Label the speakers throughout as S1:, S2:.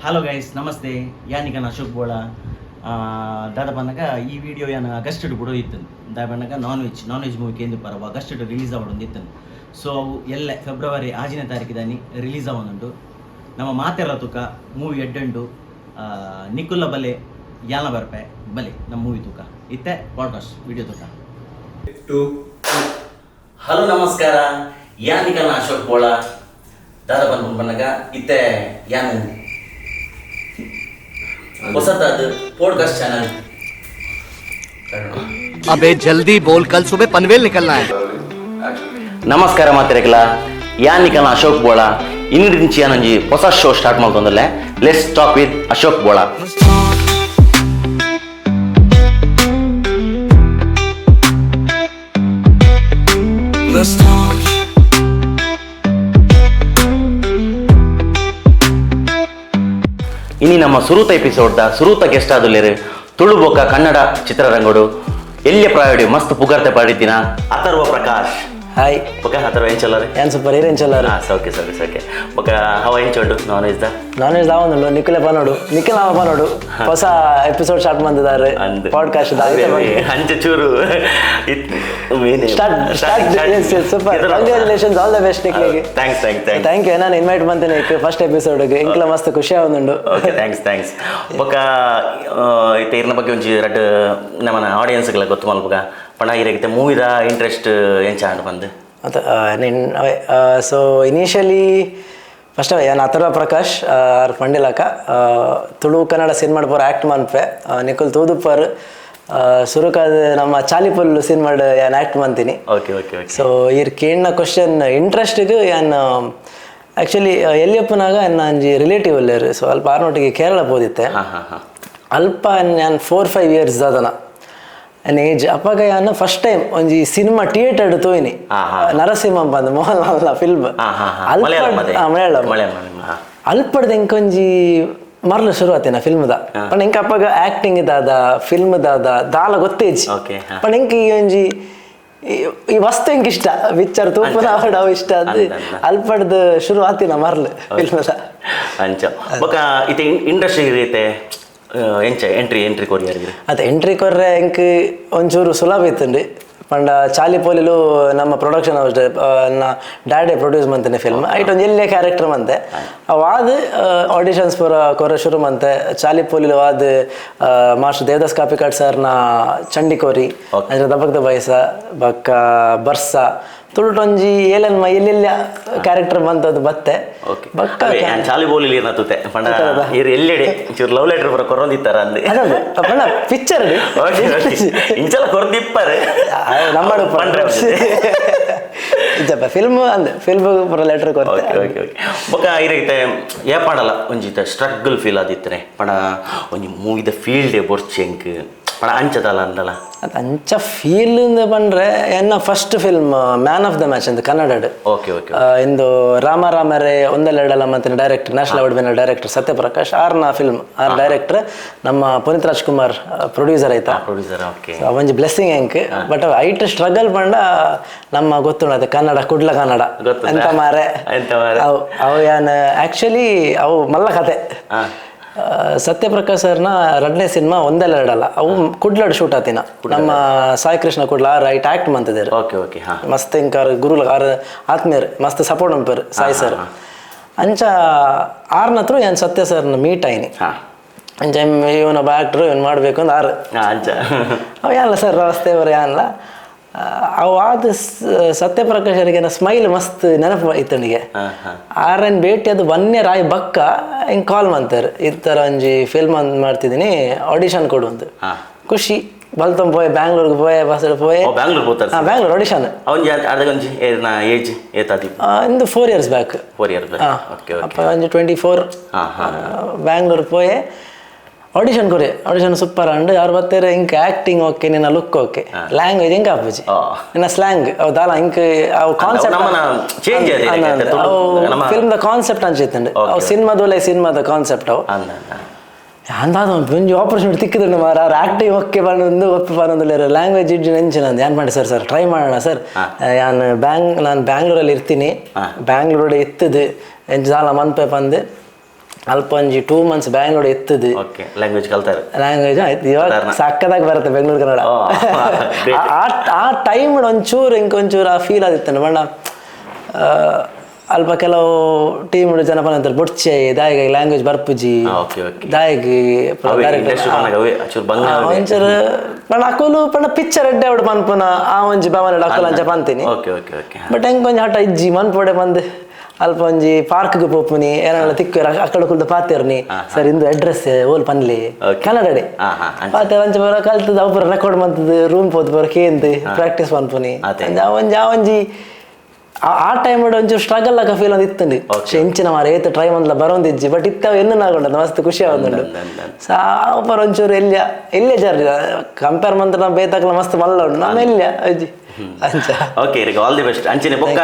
S1: Hello guys, namaste. ಯಾನಿಕನ Ashok ಬೋಳ. ದಾದ ಪನ್ನಗ ಈ video ಯಾನ್ ಆಗಸ್ಟ್ ಬುಡೋ ಇತ್ತು. ದಾದ ಪನ್ನಗ non veg movie ಕೇಂದ್ರ ಪರವ ಆಗಸ್ಟ್ ರಿಲೀಸ್ ಆವಡೊಂದು ಇತ್ತು. ಸೊ ಅವು ಎಲ್ಲ ಫೆಬ್ರವರಿ 6ನೇ ತಾರೀಕು ದಾನಿ ರಿಲೀಸ್ ಆವೊಂದುಂಡು. ನಮ್ಮ ಮಾತೆರ ತುಕ ಮೂವಿ ಎಡ್ಡಂಡು. ನಿಕುಲ್ಲ ಬಲೆ, ಯಾನ ಬರ್ಪೆ, ಬಲೆ ನಮ್ಮ ಮೂವಿ ತೂಕ. ಇತ್ತೆ ಪಾಡ್ಕಾಸ್ಟ್ ವಿಡಿಯೋ ತೂಕ.
S2: ಟು.
S1: ಹಲೋ, ನಮಸ್ಕಾರ. ಯಾನಿಕನ ಅಶೋಕ್ ಬೋಳ. ದಾದ ಬಂದು ಬನ್ನಗ ಇತ್ತೆ ಯಾನು ಹೊಸತಾದ ಪಾಡ್ಕಾಸ್ಟ್ ಚಾನಲ್
S3: अबे जल्दी बोल, कल सुबह पनवेल निकलना है.
S1: ನಮಸ್ಕಾರ ಮಾತಿರಕಲ. ಯಾನಿಕನ ಅಶೋಕ್ ಬೋಳ. ಇಂದ್ರಿಂಚಿ ಯಾನೊಂಜಿ ಹೊಸ ಶೋ ಸ್ಟಾರ್ಟ್ ಮಾಡ್ತೊಂದಲ್ಲ, let's talk with Ashok Bola.
S4: Let's talk.
S1: ಇನಿ ನಮ್ಮ ಸುರೂತ ಎಪಿಸೋಡ್ the ಸುರೂತ ಗೆಸ್ಟ್ ಆದುಲ್ಲೇರು ತುಳು ಬೊಕ್ಕ ಕನ್ನಡ ಚಿತ್ರರಂಗಡು ಎಲ್ಲಿಯ ಪ್ರಾಯೋಡಿ ಮಸ್ತ್ ಪುಗಾರ್ತೆ ಪಡಿತಿನ ಅಥರ್ವ ಪ್ರಕಾಶ್.
S5: ಹಾಯ್.
S1: ಬೊಕ ಅಥರ್ವ, ಎಂಚಲ್ಲರೆ?
S5: ಏನ್ ಸೂಪರ್, ಏನ್ ಚಲ್ಲಾರ?
S1: ಹಾ, ಸೌಖ್ಯ ಸೌಖ್ಯ ಸೌಖ್ಯ. ಬೊಕ ಹವ ಎಂಚುಂಡು non veg the?
S5: Non veg ದಾವೊಂದುಂಡು. ನಿಖಿಲ ಪನೋಡು, ನಿಖಿಲ್ ಅವ ಪನೋಡು, ಹೊಸ ಎಪಿಸೋಡ್ ಸ್ಟಾರ್ಟ್ ಬಂದಿದ್ದಾರೆ.
S1: ಅಂದ್.
S5: ಪಾಡ್ಕಾಸ್ಟ್.
S1: ಅದೇ, ಅದೇ. ಅಂಚ ಚೂರು
S5: Start, start. Super, congratulations, all the best ನಿಖಿಲಿಗೆ.
S1: Thanks thanks thanks.
S5: Thank you, ನಾನು ಇನ್ವೈಟ್ ಬಂತೇನೆ ಫಸ್ಟ್ ಎಪಿಸೋಡ್ಗೆ. ಇಂಕ್ಲ ಮಸ್ತ್ ಖುಷಿ ಆವೊಂದುಂಡು.
S1: Okay, thanks thanks. ಬೊಕ ಇತ್ತೆ ಇರ್ನ ಬಗ್ಗೆ ಒಂಜಿ ರಡ್ಡ್ ನಮ್ಮನ ಆಡಿಯನ್ಸ್ಗಳ ಗೊತ್ತು ಮಲ್ಪುಗ ಪಂಡ ಇರಗಿತ್ತೆ ಮೂವಿದ ಇಂಟ್ರೆಸ್ಟ್ ಎಂಚ ಆಂಡ್ ಬಂದು?
S5: ಮತ್ತು ಅವೇ, so initially first ಯಾನ್ ಅಥರ್ವ ಪ್ರಕಾಶ್ ಆರ್ ಪಂಡಿಲಕ. ತುಳು ಕನ್ನಡ ಸಿನಿಮಾ ಪೂರ ಆ್ಯಕ್ಟ್ ಮನ್ಪೆ. ನಿಕುಲ್ ತೂದುಪ್ಪರ್. ಸುರುಕಾದ ನಮ್ಮ ಚಾಲಿಪುಲ್ಲು ಸಿನಿಮಾಡ್ ಯಾನ್ act ಮಂತೀನಿ.
S1: Okay okay okay
S5: so ಈರ್ ಕೇಳಿನ ಕ್ವಶನ್ ಇಂಟ್ರೆಸ್ಟ್ಗೆ, ಯಾನ್ ಆ್ಯಕ್ಚುಲಿ ಎಲ್ಲಿಯಪ್ಪನಾಗ ಎನ್ನ ಅಂಜಿ ರಿಲೇಟಿವ್ ಅಲ್ಲೇರು. ಸೊ ಅಲ್ಪ ಆರ್ನೊಟ್ಟಿಗೆ ಕೇರಳ ಪೋದಿತ್ತೆ.
S1: ಹಾಂ ಹಾಂ ಹಾಂ
S5: ಅಲ್ಪ ನಾನು 4-5 ಇಯರ್ಸ್ ದಾದನ ಎನ್ ಏಜ್. ಅಪ್ಪಗ ಯಾನ್ ಫಸ್ಟ್ ಟೈಮ್ ಒಂಜಿ ಸಿನಿಮಾ ಥಿಯೇಟರ್ ತೋಯ್ನಿ.
S1: ಹಾ, ಹಾ.
S5: ನರಸಿಂಹಂ ಬಂದು ಮೋಹನ್ ಲಾಲ್ ಫಿಲ್ಮ್.
S1: ಹಾಂ ಹಾಂ ಹಾಂ ಮಲಯಾಳಂ ಅದೇ?
S5: ಮಲಯಾಳಂ.
S1: ಮಲಯಾಳಂ, ಹಾಂ.
S5: ಅಲ್ಪಡ್ದು ಎಂಕೊಂಜಿ ಮರ್ಲು ಶುರು ಆತಿನ ಫಿಲ್ಮ್ದ. ಪಂಡ ಎಂಕ ಅಪ್ಪಗ ಆಕ್ಟಿಂಗ್ ದಾದ, ಫಿಲ್ಮ್ ದಾದ ದಾಲ ಗೊತ್ತೇಜ್. ಪಂಡ ಎಂಕ ಈ ಒಂಜಿ ಈ ವಸ್ತು ಎಂಕ್ ಇಷ್ಟ, ಪಿಕ್ಚರ್ ತೂಪುನ ಅವು ಇಷ್ಟ ಅದು.
S1: ಅಂದ, ಅಂದ.
S5: ಅಲ್ಪಡ್ದು ಶುರು ಆತಿನ ಮರ್ಲು ಫಿಲ್ಮ್ದ.
S1: ಅಂಚ ಬೊಕ ಇತ್ತೆ ಇಂಡಸ್ಟ್ರಿ ರೀತೆ ಎಂಚ ಎಂಟ್ರಿ ಎಂಟ್ರಿ ಕೊರಿಯರ್ಗೆ?
S5: ಅದೇ, ಎಂಟ್ರಿ ಕೊರ್ರೆ ಎಂಕ್ ಒಂಚೂರು ಸುಲಭ ಇತ್ತುಂಡು. ಪಂಡ ಚಾಲಿ ಪೋಲಿಲು ನಮ್ಮ production house daddy produce ಮಂತೇನೆ film. ಐಟ್ ಒಂಜಿ ಎಲ್ಲೇ ಕ್ಯಾರೆಕ್ಟರ್ ಮಂತೆ. ಅವು ಆದ್ ಆಡಿಷನ್ಸ್ ಪೂರ ಕೊರ ಶುರು ಮಂತೆ. ಚಾಲಿ ಪೋಲಿಲು ಆದ್ ಮಾಸ್ಟರ್ ದೇವದಾಸ್ ಕಾಪಿಕಾಡ್ ಸರ್ನ ಚಂಡಿಕೋರಿ, ಅಂದ್ರೆ ದಬಕ್ ದಬಾಯ್ಸ, ಬಕ್ಕ ಬರ್ಸ, ತುಳುಟೊಂಜಿ ಏಲನ್ ಎಲ್ಲೆಲ್ಲ ಕ್ಯಾರೆಕ್ಟರ್ ಬಂತದ್ದು ಬತ್ತೆ. ಬಕ್ಕ
S1: ಯಾನ್ ಚಾಲಿ ಬೋಲಿಲಿ ಏನಾತುತ್ತೆ ಪಂಡ ಇರ್ ಎಲ್ಲೆಡೆ ಚೂರು ಲವ್ ಲೆಟರ್ ಬರ ಕೊರೊಂದಿತ್ತಾರ ಅಂದೆ.
S5: ಅದೇ ಪಂಡ ಪಿಕ್ಚರ್.
S1: ಇಂಚಲ ಕೊರ್ದಿಪ್ಪಾರೆ.
S5: ನಮ್ಮ
S1: ಪಂಡ್ರೆ.
S5: ಇಜ್ಜಪ್ಪ, ಫಿಲ್ಮ್ ಅಂದೆ, ಫಿಲ್ಮ್ ಪೂರ ಲೆಟರ್ ಕೊರ್ತೆ.
S1: Okay okay okay ಬೊಕ ಇರಗಿತೆ ಏಪಾಡಲ ಒಂಜಿ ಸ್ಟ್ರಗಲ್ ಫೀಲ್ ಆದಿತ್ತನೆ ಪಂಡ ಒಂಜಿ ಮೂವಿದ ಫೀಲ್ಡ್ ಬೊರ್ಚಿ ಎಂಕ್ ಪಂಡ ಅಂಚದಲ್ಲ ಅಂದಲ?
S5: ಅದು ಅಂಚ ಫೀಲ್ ಪಂಡ್ರೆ, ಎನ್ನ first film man of the match ಅಂತ ಕನ್ನಡಡ್.
S1: ಓಕೆ ಓಕೆ
S5: ಇಂದು ರಾಮ ರಾಮರೇ ಒಂದೆರಡಲ್ಲ ಮತ್ತೆ director, national award winner director Satyaprakash ಆರ್ನ film. R director, ನಮ್ಮ ಪುನೀತ್ ರಾಜ್ಕುಮಾರ್ ಪ್ರೊಡ್ಯೂಸರ್ ಆಯ್ತಾ.
S1: Producer, okay.
S5: So, ಒಂಜಿ ಬ್ಲೆಸ್ಸಿಂಗ್ ಎಂಕ್. ಬಟ್ ಐಟ್ ಸ್ಟ್ರಗಲ್ ಪಂಡ ನಮ್ಮ ಗೊತ್ತುಂಡು ಅದು ಕನ್ನಡ, ಕುಡ್ಲ ಕನ್ನಡ.
S1: ಗೊತ್ತುಂಡ?
S5: ಎಂತ ಮಾರೆ.
S1: ಎಂತ ಮಾರೆ.
S5: ಅವು ಅವು ಯಾನ್ ಆಕ್ಚುಲಿ ಅವು ಮಲ್ಲ ಕತೆ. ಸತ್ಯಪ್ರಕಾಶ್ ಸರ್ನ ರಡ್ನೇ ಸಿನಿಮಾ ಒಂದೆಲ್ಲ ಎರಡಲ್ಲ, ಅವು ಕುಡ್ಲಡ್ ಶೂಟ್ ಆತಿನ. ನಮ್ಮ ಸಾಯಿ ಕೃಷ್ಣ ಕುಡ್ಲ ರೈಟ್ ಆಕ್ಟ್ ಮಂತಿದ್ದಾರೆ.
S1: ಓಕೆ ಓಕೆ ಹಾ
S5: ಮಸ್ತ್ ಇಂಕಾರ್ ಗುರುಲ್ ಆರ್ ಆತ್ಮೀಯರ್, ಮಸ್ತ್ ಸಪೋರ್ಟ್ ಮಂಪರ್ ಸಾಯಿ ಸರ್. ಅಂಚ ಆರ್ನತ್ರ ಯಾನ್ ಸತ್ಯ ಸರ್ನ ಮೀಟ್ ಆಯ್ನಿ. ಅಂಚ ಇವನೊಬ್ಬ ಆಕ್ಟ್ರು, ಇವನು ಮಾಡಬೇಕು ಅಂತ ಆರು.
S1: ಅಂಚ.
S5: ಅವ ಯಾನಲ್ಲ ಸರ್, ರಸ್ತೆ ಬರ ಯಾನಲ್ಲ. ಅವು ಆದ ಸತ್ಯಪ್ರಕಾಶರಿಗೆ ಸ್ಮೈಲ್ ಮಸ್ತ್ ನೆನಪು ಇತ್ತನಿಗೆ.
S1: ಹಾ ಹಾ
S5: ಆರನ್ ಭೇಟಿ ಅದು 1 ಇಯರ್ ಆಯ್ ಬಕ್ಕ ಹಿಂಗೆ ಕಾಲ್ ಮಾಡ್ತಾರೆ, ಈ ಥರ ಒಂಜಿ ಫಿಲ್ಮ್ ಅಂತ ಮಾಡ್ತಿದ್ದೀನಿ, ಆಡಿಷನ್ ಕೊಡು ಅಂತ. ಖುಷಿ ಬಲ್ತಂ ಪೋಯೆ, ಬ್ಯಾಂಗ್ಳೂರ್ಗೆ ಪೋಯೆ, ಬಸ್ ಪೋಯೆ.
S1: ಓ, ಬ್ಯಾಂಗ್ಳೂರ್ ಪೋತಾರೆ?
S5: ಹಾಂ, ಬ್ಯಾಂಗ್ಳೂರ್ ಆಡಿಷನ್.
S1: ಅವನ್ ಅರ್ಧ ಒಂಜಿ ಏರ್ನ ಏಜ್ ಏತಾದಿ?
S5: ಇಂದು 4 years back.
S1: 4 year, okay okay
S5: ಅಪ್ಪ ಒಂಜಿ 24.
S1: ಹಾ ಹಾ
S5: ಬ್ಯಾಂಗ್ಳೂರ್ ಪೋಯೆ, ಆಡಿಷನ್ ಕೊರೆ. ಆಡಿಷನ್ ಸೂಪರ್ ಅಂಡ್ ಯಾರು ಬರ್ತಾರೆ. ಇಂಕ್ ಆಕ್ಟಿಂಗ್ ಓಕೆ, ನಿನ್ನ look okay, language ಇಂಕ್ ಆಪುಜಿ. ನಿನ್ನ ಸ್ಲ್ಯಾಂಗ್ ಅವು ದಾಲ ಇಂಕ್ ಅವು ಕಾನ್ಸೆಪ್ಟ್.
S1: ನಮ್ಮನ change ಅದೇ ರೀತಿ
S5: film the concept ಅಂಚಿತ್ತಂಡು. ಅವು ಸಿನಿಮಾದೊಲೆ ಸಿನಿಮಾದ ಕಾನ್ಸೆಪ್ಟ್ ಅವು.
S1: ಅಂದ ಅಂದ.
S5: ಅಂದಾದ ಒಂಜಿ ಆಪರ್ಚುನಿಟಿ ತಿಕ್ಕಿದುಂಡು ಮಾರ. ಅವ್ರು ಆಕ್ಟಿಂಗ್ ಓಕೆ ಪನ್ನೊಂದು ಒಪ್ಪು ಪನ್ನೊಂದು, ಲ್ಯಾಂಗ್ವೇಜ್ ಇಜ್ಜಿ ನೆಂಚಿನ. ಯಾನ್ ಮಾಡಿ sir, sir try ಮಾಡೋಣ ಸರ್, ಯಾನ್ ಬ್ಯಾಂಗ್ ನಾನು ಬ್ಯಾಂಗ್ಳೂರಲ್ಲಿ ಇರ್ತೀನಿ, ಬ್ಯಾಂಗ್ಳೂರಲ್ಲಿ ಇತ್ತದು ಎಂಚ ದಾಲ ಮನ್ಪೆ ಪಂದು. ಅಲ್ಪ ಒಂಜಿ 2 ಮಂತ್ಸ್ ಬ್ಯಾಂಗ್ಳೂರ್ ಎತ್ತದು.
S1: ಓಕೆ, ಲ್ಯಾಂಗ್ವೇಜ್ ಕಲ್ತಾರೆ.
S5: ಲ್ಯಾಂಗ್ವೇಜ್ ಆಯ್ತು ಇವಾಗ.
S1: ಸಾಧಾರಣ.
S5: ಸಕ್ಕದಾಗಿ ಬರುತ್ತೆ ಬೆಂಗಳೂರು ಕನ್ನಡ.
S1: Oh, great.
S5: ಆ ಟೈಮ್ ಒಂಚೂರು ಇಂಕ ಒಂಚೂರು ಆ ಫೀಲ್ ಆದಿತ್ತು ಬಣ್ಣ. ಅಲ್ಪ ಕೆಲವು ಟೀಮ್ ಜನ ಪಂತಾರೆ, ಬೊಡ್ಚೆ ದಾಯಿಗೆ ಲ್ಯಾಂಗ್ವೇಜ್ ಬರ್ಪುಜಿ.
S1: ಓಕೆ ಓಕೆ
S5: ದಾಯಿಗೆ.
S1: ಅವೇ industry ಪನ್ನಗ ಅವೇ ಚೂರು ಬಂಗ ಅವೇ.
S5: ಒಂಚೂರು ಪಂಡ ಅಕುಲು ಪಂಡ ಪಿಕ್ಚರ್ ಎಡ್ಡೆ ಅವಡು ಪನ್ಪುನ ಆ ಒಂಜಿ ಭಾವನೆ ಅಕುಲು ಅಂಚ ಪಂತೀನಿ.
S1: Okay okay okay
S5: but ಹೆಂಗ್ ಒಂಜಿ ಹಠ ಇಜ್ಜಿ, ಮನ್ಪೊಡೆ ಬಂದು ಅಲ್ಪ ಒಂಜಿ ಪಾರ್ಕ್ಗೆ ಪೋಪುನಿ, ಏನಾರ ತಿಕ್ಕು ಅಕ್ಕಡ ಕುಲ್ದು ಪಾತೆರ್ನಿ, ಸರ್ ಇಂದು ಅಡ್ರೆಸ್ ಓಲ್ ಪನ್ಲಿ. ಕನ್ನಡಡೆ.
S1: ಹಾ, ಹಾ, ಅಂಚ.
S5: ಪಾತೆ ಒಂಚ ಬರ ಕಲ್ತದ ಅವು ಪೂರ ರೆಕಾರ್ಡ್ ಮಂತದ ರೂಮ್ ಪೋದು ಬರ ಕೇಂದ್ ಪ್ರಾಕ್ಟೀಸ್ ಮನ್ಪುನಿ.
S1: ಅದೇ.
S5: ಒಂಜಿ ಆ ಒಂಜಿ ಆ ಆ ಟೈಮ್ ಒಂಚೂರು ಸ್ಟ್ರಗಲ್ ಆಗ ಫೀಲ್ ಒಂದು ಇತ್ತುಂಡು. ಎಂಚಿನ ಮಾರ ಏತ್ ಟ್ರೈ ಮಂದ್ಲ ಬರೋಂದಿಜ್ಜಿ, ಬಟ್ ಇತ್ತ ಎನ್ನು ನಾಗೊಂಡ ಮಸ್ತ್ ಖುಷಿ ಆವೊಂದುಂಡು.
S1: ಅಂದ್ ಅಂದ್.
S5: ಸೊ ಆ ಪರ ಒಂಚೂರು ಎಲ್ಲಿಯ ಎಲ್ಲೇ ಜರ್ನಿ ಕಂಪೇರ್ ಮಂತ್ರ ನಮ್ಮ ಬೇತಕ್ಲ ಮಸ್ತ್ ಮಲ್ಲ ಉಂಡು, ನಮ್ಮ ಎಲ್ಲಿಯ ಅಜ್ಜಿ ಅಂಚ.
S1: ಓಕೆ, ಇರಿಗೆ all the best. ಅಂಚನೆ ಬೊಕ್ಕ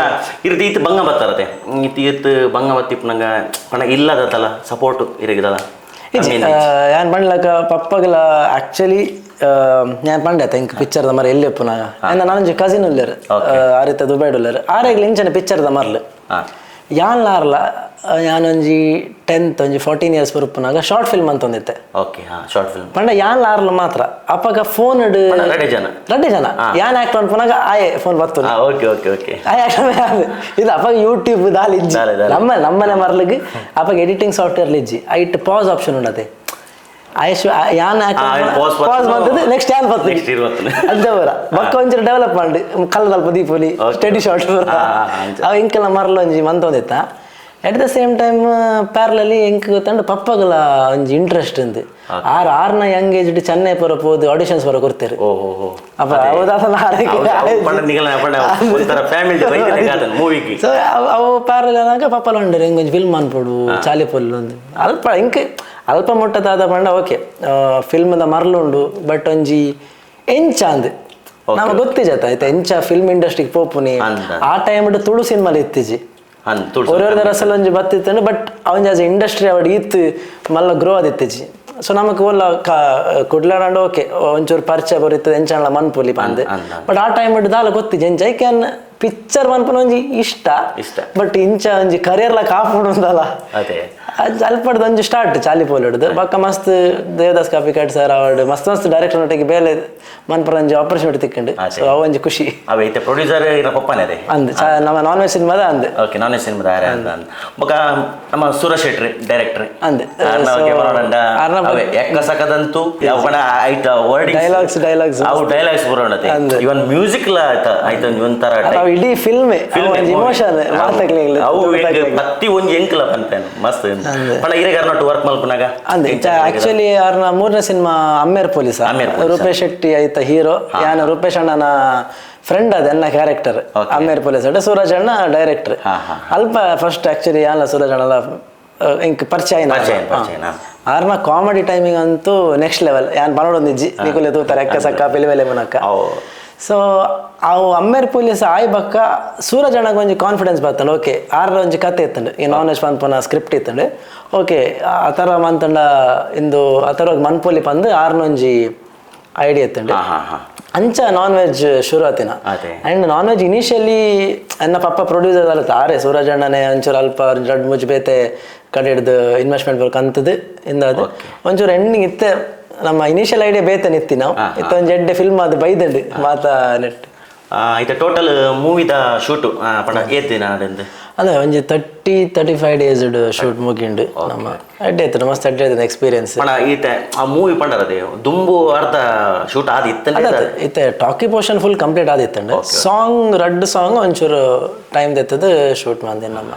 S1: ಇರ್ದು ಈತ್ ಬಂಗ ಬತ್ತಾರತೆ, ಇತ್ತು ಇತ್ತು ಬಂಗ ಬತ್ತಿಪ್ಪು ನಂಗೆ ಪಣ ಇಲ್ಲದತ್ತಲ್ಲ, ಸಪೋರ್ಟ್ ಇರಿಗಿದಲ್ಲ?
S5: ಇಜ್ಜಿ, ಯಾನ್ ಪಂಡ್ಲಕ ಪಪ್ಪಗಲ ಆಕ್ಚುಲಿ ಯಾನ್ ಪಂಡೆ ಇಂಕ್ ಪಿಕ್ಚರ್ದ ಮರ ಎಲ್ಲಿ ಒಪ್ಪುನ ನಾನೊಂಜಿ ಕಸಿನ್ ಉಲ್ಲೆರ್, ಆರಿತ ದುಬೈಡ್ ಉಲ್ಲೆರ್, ಆರೆಗ್ಲ ಇಂಚನೆ ಪಿಕ್ಚರ್ದ ಮರ್ಲು. ಯಾನ್ ಲಾರ್ಲ ಯಾನೊಂಜಿ 10th ಒಂಜಿ 14 ಇಯರ್ಸ್ ಬರುಪ್ಪುನಾಗ ಶಾರ್ಟ್ ಫಿಲ್ಮ್ ಅಂತ ಒಂದಿತ್ತೆ.
S1: ಓಕೆ, ಹಾ, ಶಾರ್ಟ್ ಫಿಲ್ಮ್.
S5: ಪಂಡ ಯಾನ್ ಲಾರ್ಲ ಮಾತ್ರ ಅಪ್ಪಗ ಫೋನ್.
S1: ರಡೆ ಜನ.
S5: ರಡ್ಡೆ ಜನ. ಯಾನ್ ಆಕ್ಟ್ ಅನ್ಪುನಾಗ ಆಯೆ ಫೋನ್ ಬತ್ತು.
S1: ಹಾ okay okay okay
S5: ಆಯೆ act ಇದು ಅಪ್ಪಾಗ ಯೂಟ್ಯೂಬ್ ದಾಲ್ ಇಜ್ಜಿ.
S1: ದಾಲೆ, ದಾಲೆ.
S5: ನಮ್ಮ ನಮ್ಮನೆ ಮರ್ಲಿಗೆ ಅಪ್ಪಾಗ ಎಡಿಟಿಂಗ್ ಸಾಫ್ಟ್ವೇರ್ ಇಜ್ಜಿ, ಐಟ್ ಪಾಸ್ ಆಪ್ಷನ್ ಉಂಡತೆ. ಆಯುಷ್ ಯಾನ್
S1: pause
S5: pass
S1: ಬರ್ತದೆ.
S5: ಬಂತದ್ದು ನೆಕ್ಸ್ಟ್ ಯಾನ್ ಬರ್ತದೆ.
S1: Next ಇರುವತ್ತನೆ.
S5: ಅಂಚ ಬರ ಬಕ್ಕ ಒಂಚೂರು ಡೆವಲಪ್ ಮಾಡಿ ಕಲ್ಲದಲ್ಪ ದೀಪೊಲಿ ಸ್ಟಡಿ ಶಾರ್ಟ್ ಬರ.
S1: ಹಾ, ಹಾ, ಅಂಚ.
S5: ಅವ ಇಂಕೆಲ್ಲ ಮರಲ ಒಂಜಿ ಮಂತೊಂದಿತ್ತ. At the same time parallelly ಎಂಕ್ ಗೊತ್ತಂಡು ಪಪ್ಪಗಲ ಒಂಜಿ ಇಂಟ್ರೆಸ್ಟ್ ಉಂದು. ಆರ್ ಆರ್ನ ಯಂಗ್ ಏಜ್ ಚೆನ್ನೈ ಪೂರ ಪೋದು ಆಡಿಷನ್ಸ್ ಪೂರ ಕೊಡ್ತೇರು.
S1: ಓ ಹೋ ಹೋ
S5: ಅಪ್ಪ ಹೌದಾಸನ.
S1: ಪಂಡ ನಿಗಲ ಪಂಡ ಒಂಥರ ಫ್ಯಾಮಿಲಿ ಮೂವಿಗೆ.
S5: ಸೊ ಅವು ಪ್ಯಾರಲ್ ಆನಾಗ ಪಪ್ಪಲ ಉಂಡು, ಹಿಂಗೆ ಒಂಜಿ ಫಿಲ್ಮ್ ಅನ್ಪೊಡು ಚಾಲಿ ಪೊಲ್ಲು ಒಂದು ಅಲ್ಪ ಇಂಕ್ ಅಲ್ಪ ಮುಟ್ಟದಾದ ಪಂಡ ಓಕೆ ಫಿಲ್ಮ್ದ ಮರ್ಲುಂಡು, ಬಟ್ ಒಂಜಿ ಎಂಚ ಅಂದ್ ನಮ ಗೊತ್ತಿಜತ ಆಯ್ತಾ, ಎಂಚ ಫಿಲ್ಮ್ ಇಂಡಸ್ಟ್ರಿಗೆ ಪೋಪುನಿ.
S1: ಅಂದ.
S5: ಆ ಟೈಮ್ ತುಳು ಸಿನಿಮಾಲ್ ಇತ್ತೀಚಿ.
S1: ಅನ್ ತುಳು.
S5: ಒರೊರ್ದ ರಸಲ್ ಒಂಜಿ ಬತ್ತಿತ್ತಂಡು, ಬಟ್ ಅವಂಜಿ ಆಸ್ ಇಂಡಸ್ಟ್ರಿ ಅವಡ್ ಈತ್ ಮಲ್ಲ ಗ್ರೋ ಆದಿತ್ತಿಜಿ. ಸೊ ನಮಕ್ ಓಲ್ಲ ಕುಡ್ಲಾಡಂಡ ಓಕೆ ಒಂಚೂರು ಪರಿಚಯ ಬರಿತದೆ, ಎಂಚಾಂಡ್ಲ ಮನ್ಪುಲಿ ಪಂದ್.
S1: ಅಂದ್ ಅಂದ್.
S5: ಬಟ್ ಆ ಟೈಮ್ ದಾಲ ಗೊತ್ತಿಜಿ ಎಂಚ I can picture ಮನ್ಪುನ ಒಂಜಿ ಇಷ್ಟ.
S1: ಇಷ್ಟ.
S5: ಬಟ್ ಇಂಚ ಒಂಜಿ ಕರಿಯರ್ ಲ ಕಾಪುಡುಂದಲ್ಲ.
S1: ಅದೇ.
S5: ಅಲ್ಪಡ್ದು ಒಂಜಿ ಸ್ಟಾರ್ಟ್ ಚಾಲಿ ಪೋಲಿಡ್ದು ಬೊಕ್ಕ ಮಸ್ತ್ ದೇವದಾಸ್ ಕಾಪಿಕಾಡ್ ಸರ್ ಅವಾರ್ಡ್ ಮಸ್ತ್ ಮಸ್ತ್ ಡೈರೆಕ್ಟರ್ ಒಟ್ಟಿಗೆ ಬೇಲೆ ಮನ್ಪುರ ಒಂಜಿ ಆಪರ್ಚುನಿಟಿ ತಿಕ್ಕಂಡು.
S1: ಅದೇ.
S5: ಸೊ ಅವು ಒಂಜಿ ಖುಷಿ.
S1: ಅವ ಐತೆ ಪ್ರೊಡ್ಯೂಸರ್ ಇರ ಪಪ್ಪನೇ ಅದೇ.
S5: ಅಂದ್ ನಮ್ಮ ನಾನ್ ವೆಜ್ ಸಿನಿಮಾದ ಅಂದ್.
S1: ಓಕೆ, ನಾನೇ ಸಿನಿಮಾದ ಆರೆ ಅಂತ ಅಂದ್. ಬೊಕ್ಕ ನಮ್ಮ ಸೂರಜ್ ಶೆಟ್ಟಿ ಡೈರೆಕ್ಟರ್.
S5: ಅಂದ್. So, ಆರ್ನ
S1: ಎಕ್ಕ ಸಕದಂತೂ ಅವನ ಐತ wording.
S5: Dialogues, dialogues.
S1: ಅವು ಡೈಲಾಗ್ಸ್ ಬರೋಣತೆ.
S5: ಅಂದ್.
S1: ಇವನ್ ಮ್ಯೂಸಿಕ್ ಲ ಆಯ್ತ ಆಯ್ತ ಒಂಥರ.
S5: ಅವು ಇಡೀ ಫಿಲ್ಮ್ ಒಂಜಿ ಇಮೋಷನ್ ಮಾತಾಗ್ಲಿಲ್ಲ.
S1: ಅವು ಪ್ರತಿ ಒಂಜಿ ಎಂಕ್ಲ ಪಂತೇನು ಮಸ್ತ್. ಪಂಡ ಇರೆಗ್ ಅರ್ನಟ್ಟು ವರ್ಕ್ ಮಲ್ಪುನಾಗ?
S5: ಅಂದೆ, ಆಕ್ಚುಲಿ ಅವ್ರನ್ನ ಮೂರನೇ ಸಿನಿಮಾ ಅಮ್ಮೇರ್ ಪೊಲೀಸ್.
S1: ಅಮ್ಮೇರ್ ಪೊಲೀಸ.
S5: ರೂಪೇಶ್ ಶೆಟ್ಟಿ ಆಯ್ತ ಹೀರೋ, ಯಾನು ರೂಪೇಶ್ ಅಣ್ಣನ ಫ್ರೆಂಡ್ ಅದ ಎನ್ನ ಕ್ಯಾರೆಕ್ಟರ್. ಅಮ್ಮೇರ್ ಪೊಲೀಸ್ ಅಡ್ಡ ಸೂರಜ್ ಅಣ್ಣ ಡೈರೆಕ್ಟರ್.
S1: ಹಾ, ಹಾ.
S5: ಅಲ್ಪ ಫಸ್ಟ್ ಆಕ್ಚುಲಿ ಯಾನ್ಲ ಸೂರಜ್ ಅಣ್ಣಲ ಇಂಕ್ ಪರಿಚಯ.
S1: ಪರಿಚಯ, ಪರಿಚಯ, ಹಾ.
S5: ಆರ್ನ ಕಾಮಿಡಿ ಟೈಮಿಂಗ್ ಅಂತೂ ನೆಕ್ಸ್ಟ್ ಲೆವೆಲ್. ಯಾನ್ ಪನೊಡೊಂದಿಜ್ಜಿ, ನಿಕುಲೆ ತೂತಾರೆ ಎಕ್ಕ ಸಕ್ಕ ಪಿಲಿವೆಲೆ ಮುನಕ್ಕ.
S1: ಅವು.
S5: ಸೊ ಅವು ಅಮ್ಮೇರ್ ಪೊಲೀಸ್ ಆಯ್ ಬಕ್ಕ ಸೂರಜ್ ಅಣ್ಣಗ್ ಒಂಜಿ ಕಾನ್ಫಿಡೆನ್ಸ್ ಬತ್ತಂಡು. ಓಕೆ, ಆರ್ರ ಒಂಜಿ ಕತೆ ಇತ್ತಂಡು, ಈ ನಾನ್ ವೆಜ್ ಪನ್ಪುನ ಸ್ಕ್ರಿಪ್ಟ್ ಇತ್ತಂಡು. ಓಕೆ, ಆ ಥರ ಮಂತಂಡ ಇಂದು ಆ ಥರ ಮನ್ಪೊಲಿ ಪಂದು ಆರ್ನ ಒಂಜಿ ಐಡಿಯಾ ಇತ್ತಂಡು.
S1: ಹಾ ಹಾ ಹಾ
S5: ಅಂಚ ನಾನ್ ವೆಜ್ ಶುರು ಆತಿನ.
S1: ಅದೇ.
S5: And non veg initially ಎನ್ನ ಪಪ್ಪ ಪ್ರೊಡ್ಯೂಸರ್ ಅಲ್ಲ ಆರೆ ಸೂರಜ್ ಅಣ್ಣನೇ ಒಂಚೂರು ಅಲ್ಪ ರಡ್ ಮುಜ್ ಬೇತೆ ಕಡೆ ಹಿಡ್ದು ಇನ್ವೆಸ್ಟ್ಮೆಂಟ್ ವರ್ಕ್ ಅಂತದ್ದು ಇಂದ ಅದು ಒಂಚೂರು ಎಂಡಿಂಗ್ ಇತ್ತೆ. ನಮ್ಮ ಇನಿಷಿಯಲ್ ಐಡಿಯಾ ಬೇತೆ ನಿತ್ತಿ ನಾವು ಇತ್ತ ಒಂಜಿ ಎಡ್ಡೆ ಫಿಲ್ಮ್ ಅದು ಬೈದಂಡು ಮಾತಾ ನೆಟ್.
S1: ಐತ ಟೋಟಲ್ ಮೂವಿದ ಶೂಟ್ ಪಂಡ ಏತ್ ದಿನ ಆಡೆಂದು?
S5: ಅಲ್ಲ, ಒಂಜಿ 30-35 ಡೇಸ್ ಶೂಟ್ ಮುಗಿಂಡು. ನಮ್ಮ ಅಡ್ಡೆ ಆಯ್ತು, ಮಸ್ತ್ ಅಡ್ಡೆ ಆಯ್ತು ಎಕ್ಸ್ಪೀರಿಯನ್ಸ್.
S1: ಪಂಡ ಈತ ಆ ಮೂವಿ ಪಂಡರದೆ ದುಂಬು ಅರ್ಧ ಶೂಟ್ ಆದ ಇತ್ತಂದ್ರೆ?
S5: ಇತ್ತೆ talkie portion full complete ಆದಿತ್ತಂಡು. Song ರಡ್ಡ್ ಸಾಂಗ್ ಒಂಚೂರು ಟೈಮ್ ದೆತ್ತದು ಶೂಟ್ ಮಂದಿನ ನಮ್ಮ.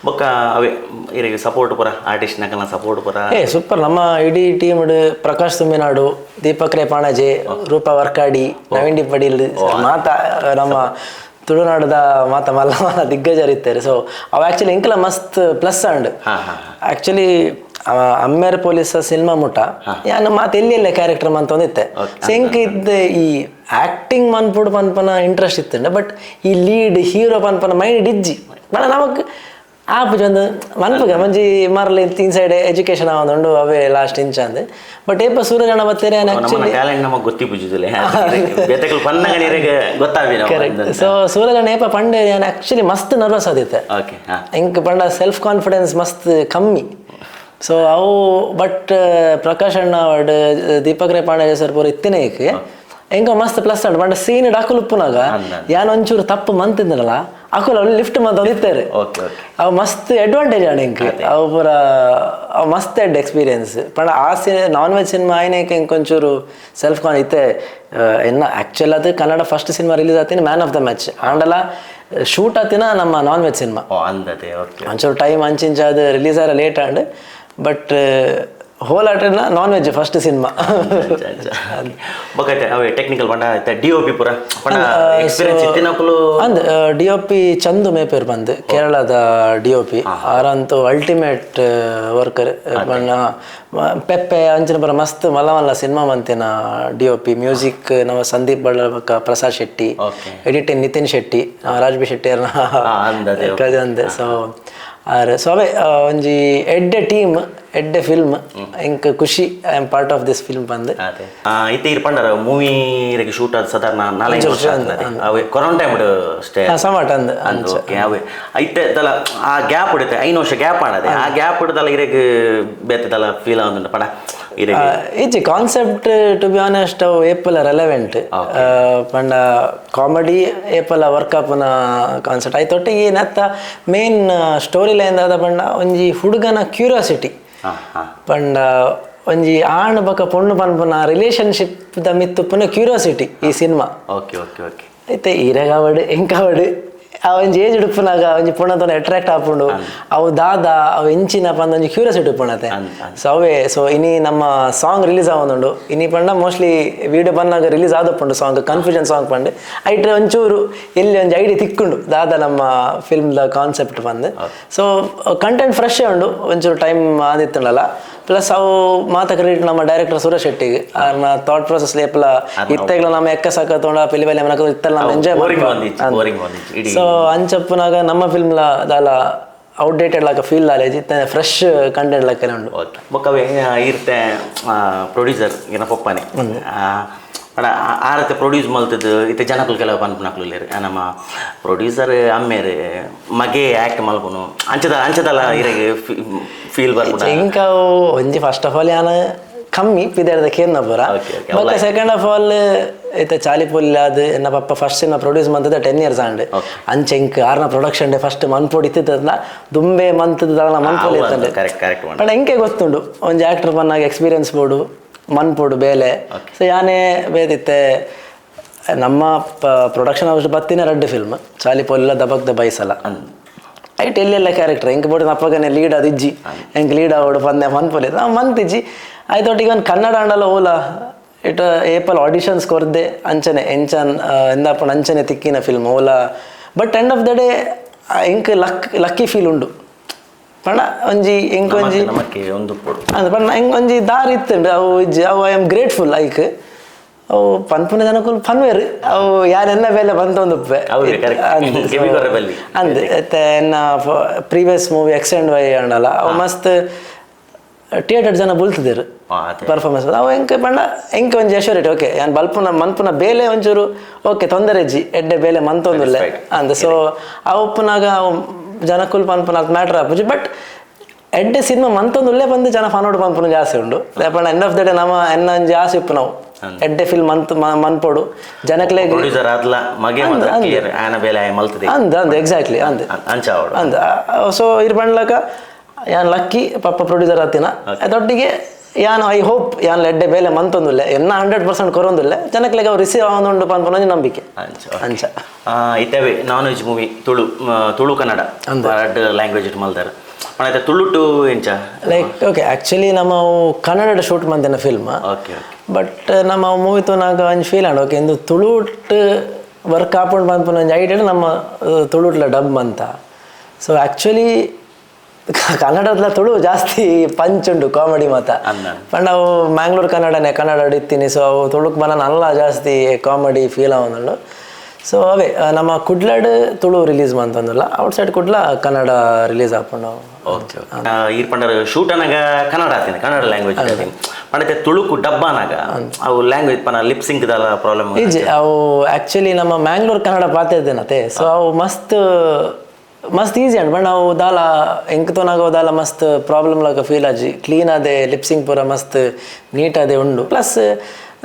S1: ಬೊಕ್ಕ ಅವೇ ಇರೆಗ್ ಸಪೋರ್ಟ್ ಪೂರ, ಆರ್ಟಿಸ್ಟ್ ನಕಲ್ನ ಸಪೋರ್ಟ್ ಪೂರ?
S5: ಏ ಸೂಪರ್. ನಮ್ಮ ಇಡೀ ಟೀಮ್ ಪ್ರಕಾಶ್ ತುಮಿನಾಡು, ದೀಪಕ್ ರೇ ಪಾಣಾಜೆ, ರೂಪಾ ವರ್ಕಾಡಿ, ನವೀನ್ ಡಿ ಪಡೀಲ್, ಮಾತಾ ನಮ್ಮ ತುಳುನಾಡದ ಮಾತ ಮಲ್ಲ ಮಲ್ಲ ದಿಗ್ಗಜರು ಇದ್ದಾರೆ. ಸೊ ಅವು ಆಕ್ಚುಲಿ ಇಂಕಲ ಮಸ್ತ್ ಪ್ಲಸ್ ಅಂಡ್.
S1: ಹಾ ಹಾ
S5: ಆಕ್ಚುಲಿ ಅಮ್ಮೇರ್ ಪೊಲೀಸ್ ಸಿನಿಮಾ ಮುಟ್ಟ ಯಾನ್ ಮಾತು ಎಲ್ಲಿ ಎಲ್ಲ ಕ್ಯಾರೆಕ್ಟರ್ ಮಂತ ಒಂದಿತ್ತೆ. ಸೊ ಎಂಕ್ ಇದ್ದ ಈ ಆಕ್ಟಿಂಗ್ ಮನ್ಪುಡು ಪನ್ಪನ ಇಂಟ್ರೆಸ್ಟ್ ಇತ್ತಂಡ, ಬಟ್ ಈ ಲೀಡ್ ಹೀರೋ ಪನ್ಪನ ಮೈಂಡ್ ಇಜ್ಜಿ. ಬಟ್ ನಮಕ್ ಆಪುಜಿ ಒಂದು ಮನ್ಪುಗ ಮಂಜಿ ಮರ್ಲಿ ಇನ್ಸೈಡ್ ಎಜುಕೇಶನ್ ಆವೊಂದುಂಡು, ಅವೇ ಲಾಸ್ಟ್ ಇಂಚ ಅಂದ್. ಬಟ್ ಏಪ ಸೂರಜ್ ಅಣ್ಣ ಬತ್ತೇನೆ
S1: ನಮ್ಮನ
S5: ಆಕ್ಚುಲಿ
S1: ಟ್ಯಾಲೆಂಟ್ ನಮಗ್ ಗೊತ್ತಿಪುಜುದಿಲ್ಲ, ಬೇತೆಕಲ್ ಪನ್ನಗ ನೀರಿಗೆ ಗೊತ್ತಾವಿನ.
S5: ಕರೆಕ್ಟ್. ಸೊ ಸೂರಜ್ ಅಣ್ಣ ಏಪ ಪಂಡೆ ಯಾನ್ ಆಕ್ಚುಲಿ ಮಸ್ತ್ ನರ್ವಸ್ ಆದಿತ್ತೆ.
S1: ಓಕೆ ಹಾ
S5: ಎಂಕ್ ಪಂಡ ಸೆಲ್ಫ್ ಕಾನ್ಫಿಡೆನ್ಸ್ ಮಸ್ತ್ ಕಮ್ಮಿ. So ಅವು ಬಟ್ ಪ್ರಕಾಶ್ ಅಣ್ಣ ಅವಡ್ ದೀಪಕ್ ರೇ ಪಾಂಡೆ ಸರ್ ಪೂರ ಇತ್ತಿನ ಏಕೆ ಎಂಕ ಮಸ್ತ್ ಪ್ಲಸ್ ಅಂಡ್ ಪಂಡ ಸೀನ್ ಅಕುಲು ಉಪ್ಪುನಾಗ ಯಾನ್ ಒಂಚೂರು ತಪ್ಪು ಮಂತಿದ್ದನಲ್ಲ ಅಕುಲು ಅವ್ಲು ಲಿಫ್ಟ್ ಮಂತ ಇತ್ತಾರೆ.
S1: ಓಕೆ ಓಕೆ
S5: ಅವು ಮಸ್ತ್ ಅಡ್ವಾಂಟೇಜ್ ಆಂಡ್ ಎಂಕ್ ಅವು ಪೂರ ಅವು ಮಸ್ತ್ ಎಡ್ ಎಕ್ಸ್ಪೀರಿಯನ್ಸ್. ಪಂಡ ಆ non veg cinema ಆಯ್ನೇಕ ಇಂಕೊಂಚೂರು self ಕಾನ್ ಇತ್ತೆ ಎನ್ನ ಆಕ್ಚುಲ್ ಅದು ಕನ್ನಡ first cinema release ಆತಿನ man of the match ಆಂಡಲ shoot ಆತಿನ ನಮ್ಮ non veg cinema.
S1: ಓ ಅಂದತೆ, ಓಕೆ.
S5: ಒಂಚೂರು ಟೈಮ್ ಅಂಚಿಂಚ ಅದು release Aara late and but hole ಆಟನ non veg first cinema.
S1: ಬೊಕೈತೆ ಅವೇ ಟೆಕ್ನಿಕಲ್ ಪಂಡ D O P ಪೂರ ಪಂಡ ಎಕ್ಸ್ಪೀರಿಯನ್ಸ್ ಇತ್ತಿನಕುಲು?
S5: ಅಂದ್ D O P Chandu Mepper bandh ಕೇರಳದ D O P. ಆರಂತೂ ultimate worker. ಪೆಪ್ಪೆ ಅಂಚಿನ ಪೂರ ಮಸ್ತ್ ಮಲ್ಲ ಮಲ್ಲ ಸಿನಿಮಾ ಮಂತಿನ D O P. Music ನಮ್ಮ ಸಂದೀಪ್ ಬಳ್ಳಾರ್ ಬೊಕ್ಕ ಪ್ರಸಾದ್ ಶೆಟ್ಟಿ. ಎಡಿಟಿಂಗ್ ನಿತಿನ್ ಶೆಟ್ಟಿ, ರಾಜ್ ಬಿ ಶೆಟ್ಟಿ
S1: ಅಂದದೆ.
S5: ಅಂದೆ. ಸೊ ಆರ್ ಸೊ ಅವೇ ಒಂಜಿ ಎಡ್ಡೆ ಟೀಮ್, ಎಡ್ಡೆ ಫಿಲ್ಮ್. ಎಂಕ್ ಖುಷಿ I am part of this film bandh.
S1: ಅದೇ ಇತ್ತೆ ಇರ್ ಪಂಡರ ಮೂವಿ ಶೂಟ್ ಆದ ಸಾಧಾರಣ 4-5 ವರ್ಷ ಆತದೆ. ಅವೇ corona time stay
S5: ಸಮಾಟ ಅಂದ್.
S1: ಅಂದ್, ಓಕೆ. ಅವೇ ಇತ್ತೆ ದಲ ಆ ಗ್ಯಾಪ್ ಇಡುತ್ತೆ, 5 ವರ್ಷ ಗ್ಯಾಪ್ ಆಡದೆ ಆ ಗ್ಯಾಪ್ ಇಡದಲ್ಲ ಇರೆಗ್ ಬೇತದಲ್ಲ ಫೀಲ್ ಆವೊಂದುಂಡು ಪಡ ಇರೆಗ್?
S5: ಇಜ್ಜಿ, concept to be honest ಅವು ಏಪಲ ರೆಲೆವೆಂಟ್. ಪಂಡ ಕಾಮಿಡಿ ಏಪಲ ವರ್ಕ್ ಆಪುನ ಕಾನ್ಸೆಪ್ಟ್ ಆಯ್ತೊಟ್ಟಿಗೆ ನೆತ್ತ main story line ದಾದ ಪಂಡ ಒಂಜಿ ಹುಡುಗನ ಕ್ಯೂರಿಯಾಸಿಟಿ.
S1: ಹಾ ಹಾ
S5: ಪಂಡ ಒಂಜಿ ಆಣ್ ಬೊಕ ಪೊಣ್ಣು ಪನ್ಪುನ ರಿಲೇಶನ್ಶಿಪ್ ದ ಮಿತ್ತುಪ್ಪುನ ಕ್ಯೂರಿಯಾಸಿಟಿ ಈ cinema.
S1: Okay okay okay
S5: ಐತೆ ಈರೆಗಾವಡ್ ಎಂಕಾವಡ್ ಆ ಒಂಜಿ ಏಜ್ ಉಪ್ಪುನಾಗ ಒಂಜಿ ಪೊಣ್ಣತೊನ ಅಟ್ರಾಕ್ಟ್ ಆಪುಂಡು, ಅವು ದಾದ ಅವು ಎಂಚಿನ ಪಂದ ಒಂಜಿ ಕ್ಯೂರಿಯಾಸಿಟಿ ಉಪ್ಪುಣತೆ. ಸೊ ಅವೇ ಸೊ ಇನಿ ನಮ್ಮ ಸಾಂಗ್ ರಿಲೀಸ್ ಆವೊಂದುಂಡು. ಇನಿ ಪಂಡ ಮೋಸ್ಟ್ಲಿ ವಿಡಿಯೋ ಬಂದಾಗ ರಿಲೀಸ್ ಆದಪ್ಪುಂಡು song, confusion song ಪಂಡ್. ಐಟ್ರೆ ಒಂಚೂರು ಎಲ್ಲಿ ಒಂಜಿ ಐಡಿ ತಿಕ್ಕುಂಡು ದಾದ ನಮ್ಮ ಫಿಲ್ಮ್ದ ಕಾನ್ಸೆಪ್ಟ್ ಬಂದು. So content fresh ಉಂಡು, ಒಂಚೂರು ಟೈಮ್ ಆದಿತ್ತುಂಡಲ್ಲ. ಪ್ಲಸ್ ಅವು ಮಾತ ಕ್ರೆಡಿಟ್ ನಮ್ಮ ಡೈರೆಕ್ಟರ್ ಸುರೇಶ್ ಶೆಟ್ಟಿಗೆ. ಅವ್ರನ್ನ ಥಾಟ್ ಪ್ರೊಸೆಸ್ ಲೇಪಲ ಇತ್ತೆಗ್ಲ ನಮ್ಮ ಎಕ್ಕ ಸಾಕ ತೋಂಡ ಪಿಲಿ ಬೆಲೆ ಮನಕ ಇತ್ತಲ್ಲ ನಮ್ಮ ಎಂಜಾಯ್.
S1: ಬೋರಿಂಗ್ ಬಂದಿತ್ತು, ಬೋರಿಂಗ್ ಬಂದಿತ್ತು ಇಡೀ.
S5: ಸೊ ಅಂಚಪ್ಪನಾಗ ನಮ್ಮ ಫಿಲ್ಮ್ ದಾಲ ಔಟ್ಡೇಟೆಡ್ ಲಾಕ ಫೀಲ್ ಆಲೇಜಿ ಫ್ರೆಶ್ ಕಂಟೆಂಟ್ ಲಾಕನೆ ಉಂಡು.
S1: ಓಕೆ, ಬೊಕ್ಕವೇ ಇರ್ತೆ ಪ್ರೊಡ್ಯೂಸರ್ ಏನ ಪೊಪ್ಪನೆ ಪಡ ಆರತೆ ಪ್ರೊಡ್ಯೂಸ್ ಮಲ್ತದ್ದು ಇತ್ತೆ ಜನಕುಲು ಕೆಲವು ಪನ್ಪುನಕ್ಲು ಇಲ್ಲೇರು, ನಮ್ಮ ಪ್ರೊಡ್ಯೂಸರ್ ಅಮ್ಮೇರು ಮಗೆ ಆ್ಯಕ್ಟ್ ಮಲ್ಪುನು ಅಂಚದ ಅಂಚದಲ್ಲ ಇರೆಗೆ ಫೀಲ್ ಬರ್ಪುನ?
S5: ಇಂಕ ಅವು ಒಂಜಿ first of all ಯಾನ ಕಮ್ಮಿ ಪಿದರ್ದ ಕೇರ್ನ ಪೂರ.
S1: Okay, okay.
S5: ಬೊಕ್ಕ second of all ಇತ್ತೆ ಚಾಲಿ ಪೊಲ್ಲಿ ಅದು ಎನ್ನ ಪಪ್ಪ first cinema produce ಮಂತದ 10 years and. ಅಂಚೆ ಎಂಕ್ ಆರ್ನ production day first ಮನ್ಪೊಡಿ ಇತ್ತಿತ್ತಲ್ಲ ದುಂಬೆ ಮಂತದ ಮನ್ಪೊಲಿ ಇತ್ತಂಡೆ.
S1: ಕರೆಕ್ಟ್ ಕರೆಕ್ಟ್
S5: ಪಂಡ ಎಂಕೆ ಗೊತ್ತುಂಡು ಒಂಜಿ ಆಕ್ಟರ್ ಪನ್ನಾಗ ಎಕ್ಸ್ಪೀರಿಯನ್ಸ್ ಬೋಡು ಮನ್ಪೊಡು ಬೇಲೆ. ಸೊ ಯಾನೇ ಬೇದಿತ್ತೆ ನಮ್ಮ ಪ್ರೊಡಕ್ಷನ್ ಹೌಸ್ ಬತ್ತಿನ ರಡ್ಡು ಫಿಲ್ಮ್ ಚಾಲಿ ಪೊಲ್ಲ ದಬಕ್ the ಬೈಸಲ. ಐಟ್ ಎಲ್ಲೆಲ್ಲ ಕ್ಯಾರೆಕ್ಟರ್ ಎಂಕ್ ಬೋಡು ಅಪ್ಪಗನೆ ಲೀಡ್ ಅದು ಇಜ್ಜಿ, ಎಂಕ್ ಲೀಡ್ ಆವಡು ಪಂದೆ ಮನ್ಪೊಲಿ ನಾವು ಮಂತಿಜ್ಜಿ. ಆಯ್ತೊಟ್ಟಿಗೆ ಒಂದು ಕನ್ನಡ ಅಂಡಲ ಓಲ it ಏಪಲ್ ಆಡಿಷನ್ಸ್ ಕೊರ್ದೆ ಅಂಚನೆ ಎಂಚನ್ ಎಂದಾಪಣ ಅಂಚನೆ ತಿಕ್ಕಿನ film Ola. But end of the day ಎಂಕ್ ಲಕ್ಕಿ ಫೀಲ್ ಉಂಡು ಪಂಡ ಒಂಜಿ ಎಂಕ್ ಒಂಜಿ
S1: ನಮಕ್ಕೆ ಒಂದು ಪೊಡು.
S5: ಅಂದ್ ಪಂಡ ಎಂಕ್ ಒಂಜಿ ದಾರಿ ಇತ್ತುಂಡು ಅವು ಇಜ್ಜಿ. ಅವು I am grateful ಐಕ್. ಅವು ಪನ್ಪುನ ಜನಕುಲು ಪನ್ವೇರು, ಅವು ಯಾರೆನ್ನ ಬೇಲೆ ಬಂತೊಂದುಪ್ಪೆ.
S1: ಹೌದು, correct. ಕೆವಿ ಕೊರ್ರೆ ಬಲ್ಲಿ.
S5: ಅಂದ್ ಇತ್ತೆ ಎನ್ನ previous movie X and Y ಅಂಡಲ ಅವು ಮಸ್ತ್ ಥಿಯೇಟರ್ ಜನ ಬುಲ್ತಿದ್ರು.
S1: ಅದೇ.
S5: ಪರ್ಫಾರ್ಮೆನ್ಸ್ ಅವು ಎಂಕ್ ಪಂಡ ಎಂಕ್ ಒಂಜಿ ಅಶ್ಯೂರಿಟಿ, ಓಕೆ ಯಾನ್ ಬಲ್ಪುನ ಮನ್ಪುನ ಬೇಲೆ ಒಂಚೂರು ಓಕೆ ತೊಂದರೆ ಇಜ್ಜಿ, ಎಡ್ಡೆ ಬೇಲೆ ಮಂತೊಂದುಲ್ಲೆ ಅಂದ್. ಸೊ ಅವು ಉಪ್ಪುನಾಗ ಅವು ಜನಕುಲು ಪನ್ಪುನ ಅದು ಮ್ಯಾಟ್ರ್ ಆಪುಜಿ. ಬಟ್ ಎಡ್ಡೆ ಸಿನಿಮಾ ಮಂತೊಂದುಲ್ಲೆ ಬಂದು ಜನ ಫನೋಡು ಪನ್ಪುನ ಜಾಸ್ತಿ ಉಂಡು. ಪಂಡ end of the day ನಮ್ಮ ಎನ್ನ ಒಂಜಿ ಆಸೆ ಉಪ್ಪು ನಾವು ಎಡ್ಡೆ ಫಿಲ್ಮ್ ಮಂತ್ ಮನ್ಪೊಡು ಜನಕ್ಲೆಗ್.
S1: ಪ್ರೊಡ್ಯೂಸರ್ ಆದ್ಲ ಮಗೆ ಮಾತ್ರ ಕ್ಲಿಯರ್ ಆನ ಬೇಲೆ ಆಯ ಮಲ್ತದೆ.
S5: ಅಂದ್ ಅಂದ್ ಎಕ್ಸಾಕ್ಟ್ಲಿ ಅಂದ್.
S1: ಅಂಚ ಆವಡು.
S5: ಅಂದ್. ಸೊ ಇರ್ ಪಂಡ್ಲಕ ಯಾನ್ ಲಕ್ಕಿ ಪಪ್ಪ ಪ್ರೊಡ್ಯೂಸರ್ ಆತಿನ ಅದೊಟ್ಟಿಗೆ ಯಾನ್ I hope ಯಾನ್ ಎಡ್ಡೆ ಬೇಲೆ ಮಂತೊಂದುಲ್ಲೆ, ಎನ್ನ 100% ಕೊರೊಂದುಲ್ಲೆ, ಜನಕ್ಲೆಗ್ ಅವು ರಿಸೀವ್ ಆವೊಂದುಂಡು ಪನ್ಪುನ ಒಂಜಿ ನಂಬಿಕೆ.
S1: ಅಂಚ.
S5: ಅಂಚ.
S1: ಇತ್ತವೆ non veg movie Tulu Tulu Kannada ಎರಡು ಲ್ಯಾಂಗ್ವೇಜ್ it ಮಲ್ದಾರ ಪಂಡ ತುಳು ಟು ಎಂಚ?
S5: Like okay actually ನಮ್ಮ ಕನ್ನಡ ಶೂಟ್ ಮಂತಿನ film.
S1: Okay okay
S5: but ನಮ್ಮ ಮೂವಿ ತೂನಾಗ ಒಂಜಿ ಫೀಲ್ ಆಂಡ್ ಓಕೆ ಇಂದು ತುಳುಟ್ ವರ್ಕ್ ಆಪುಂಡು ಪನ್ಪುನ ಒಂಜಿ ಐಡಿಯಾ ನಮ್ಮ ತುಳುಟ್ಲ ಡಬ್ ಅಂತ. ಸೊ ಆ್ಯಕ್ಚುಲಿ ಕನ್ನಡದ ತುಳು ಜಾಸ್ತಿ ಪಂಚ್ ಉಂಡು ಕಾಮಿಡಿ ಮಾತ. ಪಂಡ ಅವು ಮ್ಯಾಂಗ್ಳೂರ್ ಕನ್ನಡನೇ ಕನ್ನಡ ಇತ್ತೀನಿ. ಸೊ ಅವು ತುಳುಕ್ ಬನ ನಲ್ಲ ಜಾಸ್ತಿ ಕಾಮಿಡಿ ಫೀಲ್ ಆವೊಂದುಂಡು. ಸೊ ಅವೇ ನಮ್ಮ ಕುಡ್ಲಡ್ ತುಳು ರಿಲೀಸ್ ಮಂತೊಂದುಲ್ಲ, outside Kudla Kannada release ಆಪುಂಡು.
S1: ಓಕೆ, ಈರ್ ಪಂಡರ ಶೂಟ್ ಅನಾಗ ಕನ್ನಡ ಆತೀನಿ, ಕನ್ನಡ ಲ್ಯಾಂಗ್ವೇಜ್ ಆತೀನಿ. ಪಂಡತೆ ತುಳುಕು ಡಬ್ಬ ಅನಾಗ ಅವು ಲ್ಯಾಂಗ್ವೇಜ್ ಪನ ಲಿಪ್ ಸಿಂಕ್ ದಲ್ಲ ಪ್ರಾಬ್ಲಮ್?
S5: ಇಜ್ಜಿ, ಅವು ಆ್ಯಕ್ಚುಲಿ ನಮ್ಮ ಮ್ಯಾಂಗ್ಳೂರ್ ಕನ್ನಡ ಪಾತೆದ್ದೇನತೆ. ಸೊ ಅವು ಮಸ್ತ್ ಮಸ್ತ್ ಈಸಿ ಅಂಡ್ but ನಾವು ದಾಲ ಎಂಕ್ ತೋನಾಗ ದಾಲ ಮಸ್ತ್ ಪ್ರಾಬ್ಲಮ್ ಲಾಗ ಫೀಲ್ ಆಜಿ ಕ್ಲೀನ್ ಆದೆ ಲಿಪ್ಸಿಂಗ್ ಪೂರ ಮಸ್ತ್ ನೀಟ್ ಆದೆ ಉಂಡು. ಪ್ಲಸ್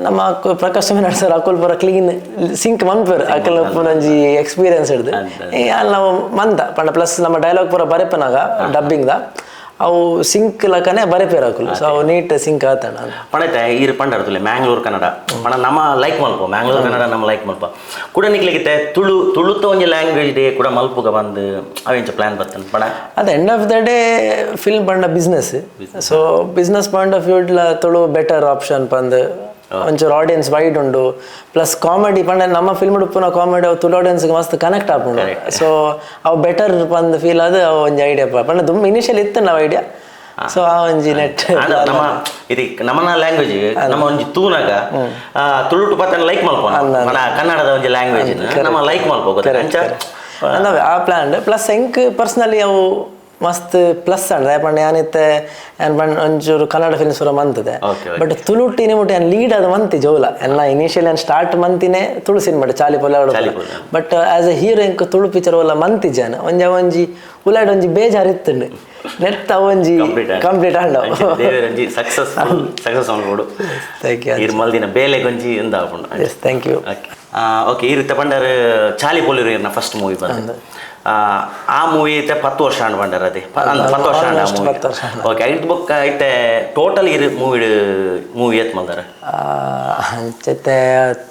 S5: ನಮ್ಮ ಪ್ರಕಾಶ್ ಸುಮಿನಾಡ್ ಸರ್ ಅಕುಲ್ ಪೂರ ಕ್ಲೀನ್ ಸಿಂಕ್ ಮನ್ಪೇರು ಅಕಲ್ ಒಂಜಿ ಎಕ್ಸ್ಪೀರಿಯನ್ಸ್ ಹಿಡ್ದು ಅಲ್ಲಿ ನಾವು ಮಂತ ಪಂಡ. ಪ್ಲಸ್ ನಮ್ಮ ಡೈಲಾಗ್ ಪೂರ ಬರೆಪನಾಗ ಡಬ್ಬಿಂಗ್ ದ ಅವು ಸಿಂಕ್ ಲಕನೆ ಬರೆಪೇರು ಅಕುಲು, ಸೊ ಅವು ನೀಟ್ ಸಿಂಕ್ ಆತಣ.
S1: ಪಣತೆ ಈರ್ ಪಂಡರ್ತುಲೆ ಮ್ಯಾಂಗ್ಳೂರ್ ಕನ್ನಡ ಪಣ ನಮ್ಮ ಲೈಕ್ ಮಲ್ಪ, ಮ್ಯಾಂಗ್ಳೂರ್ ಕನ್ನಡ ನಮ್ಮ ಲೈಕ್ ಮಲ್ಪ ಕೂಡ ನಿಕ್ಲಿಗಿತ್ತೆ ತುಳು ತುಳುತ ಒಂಜಿ ಲ್ಯಾಂಗ್ವೇಜ್ ಡೇ ಕೂಡ ಮಲ್ಪುಗ ಬಂದು ಅವೆಂಚ ಪ್ಲಾನ್ ಬರ್ತೇನೆ ಪಣ.
S5: ಅದು end of the day film ಪಂಡ business, so business point of view idli Tulu better option ಪಂದ್ ಒಂಚೂರು ಆಡಿಯನ್ಸ್ ವೈಡ್ ಉಂಡು. ಪ್ಲಸ್ ಕಾಮಿಡಿ ಪಂಡ ನಮ್ಮ ಫಿಲ್ಮ್ ಉಪ್ಪುನ ಕಾಮಿಡಿ ಅವು ತುಳು ಆಡಿಯನ್ಸ್ ಮಸ್ತ್ ಕನೆಕ್ಟ್ ಆಪುಂಡು. ಸೊ ಅವು ಬೆಟರ್ ಪಂದ್ ಫೀಲ್ ಅದು ಅವು ಒಂಜಿ ಐಡಿಯಾ ಪಂಡ ದುಂಬು ಇನಿಷಿಯಲ್ ಇತ್ತು ನಾವು ಐಡಿಯಾ. ಸೊ ಆ ಒಂಜಿ ನೆಟ್
S1: ಆಂಡ ನಮ್ಮ ಇದು ನಮ್ಮನ ಲ್ಯಾಂಗ್ವೇಜ್ ನಮ್ಮ ಒಂಜಿ ತೂನಾಗ ತುಳುಟು ಪತ್ತನ ಲೈಕ್ ಮಲ್ಪ, ಪಣ ಕನ್ನಡದ ಒಂಜಿ ಲ್ಯಾಂಗ್ವೇಜ್ ನಮ್ಮ ಲೈಕ್ ಮಲ್ಪ ಗೊತ್ತಾ ಅಂಚ.
S5: ನಾವೇ ಆ ಪ್ಲಾನ್. ಪ್ಲಸ್ ಎಂಕ್ ಪರ್ಸನಲಿ ಅವು ಮಸ್ತ್ ಪ್ಲಸ್ ಅಂಡ್ ಪಂಡ ಯಾನಿತ್ತೆ ಯಾನ್ ಪಂಡ ಒಂಚೂರು ಕನ್ನಡ ಫಿಲ್ಮ್ಸ್ ಪೂರ ಮಂತದೆ. ಬಟ್ ತುಳು ಟೀನಿ ಮುಟ್ಟ ಯಾನ್ ಲೀಡ್ ಅದು ಮಂತಿ ಜೋಲ ಎಲ್ಲ ಇನಿಷಿಯಲ್ ಯಾನ್ ಸ್ಟಾರ್ಟ್ ಮಂತಿನೇ ತುಳು ಸಿನಿಮಾ ಚಾಲಿ ಪೊಲೆ. But as A hero ಎಂಕ್ ತುಳು ಪಿಕ್ಚರ್ ಓಲ ಮಂತಿ ಜಾನ ಒಂಜಿ ಒಂಜಿ ಉಲಾಡ್ ಒಂಜಿ ಬೇಜಾರ್ ಇತ್ತುಂಡು ನೆಟ್ ಒಂಜಿ ಕಂಪ್ಲೀಟ್ ಆಂಡ.
S1: ದೇವರಂಜಿ ಸಕ್ಸಸ್ಫುಲ್ ಸಕ್ಸಸ್ ಮಲ್ಪೊಡು.
S5: Thank you.
S1: ಈರ್ ಮಲ್ದಿನ ಬೇಲೆಗೊಂಜಿ ಇಂದಾಪುಂಡು.
S5: Yes, thank you.
S1: Okay, ಈ ರೀತಿ ಪಂಡರ್ ಚಾಲಿ ಪೊಲಿರು ಇರ್ನ ಫಸ್ಟ್ ಮೂವಿ ಬಂದು ಆ ಮೂವಿ ಐತೆ 10 ವರ್ಷ ಆಂಡ್ ಪಂಡರ್ ಅದೇ 10 ವರ್ಷ ಆಂಡ್ ಆ
S5: Almost
S1: movie.
S5: 10 ವರ್ಷ.
S1: ಓಕೆ, ಐದು ಬೊಕ್ಕ ಐತೆ ಟೋಟಲ್ ಇರು ಮೂವಿ ಮೂವಿ ಏತ್ ಮಲ್ದಾರ?
S5: ಅಂಚತೆ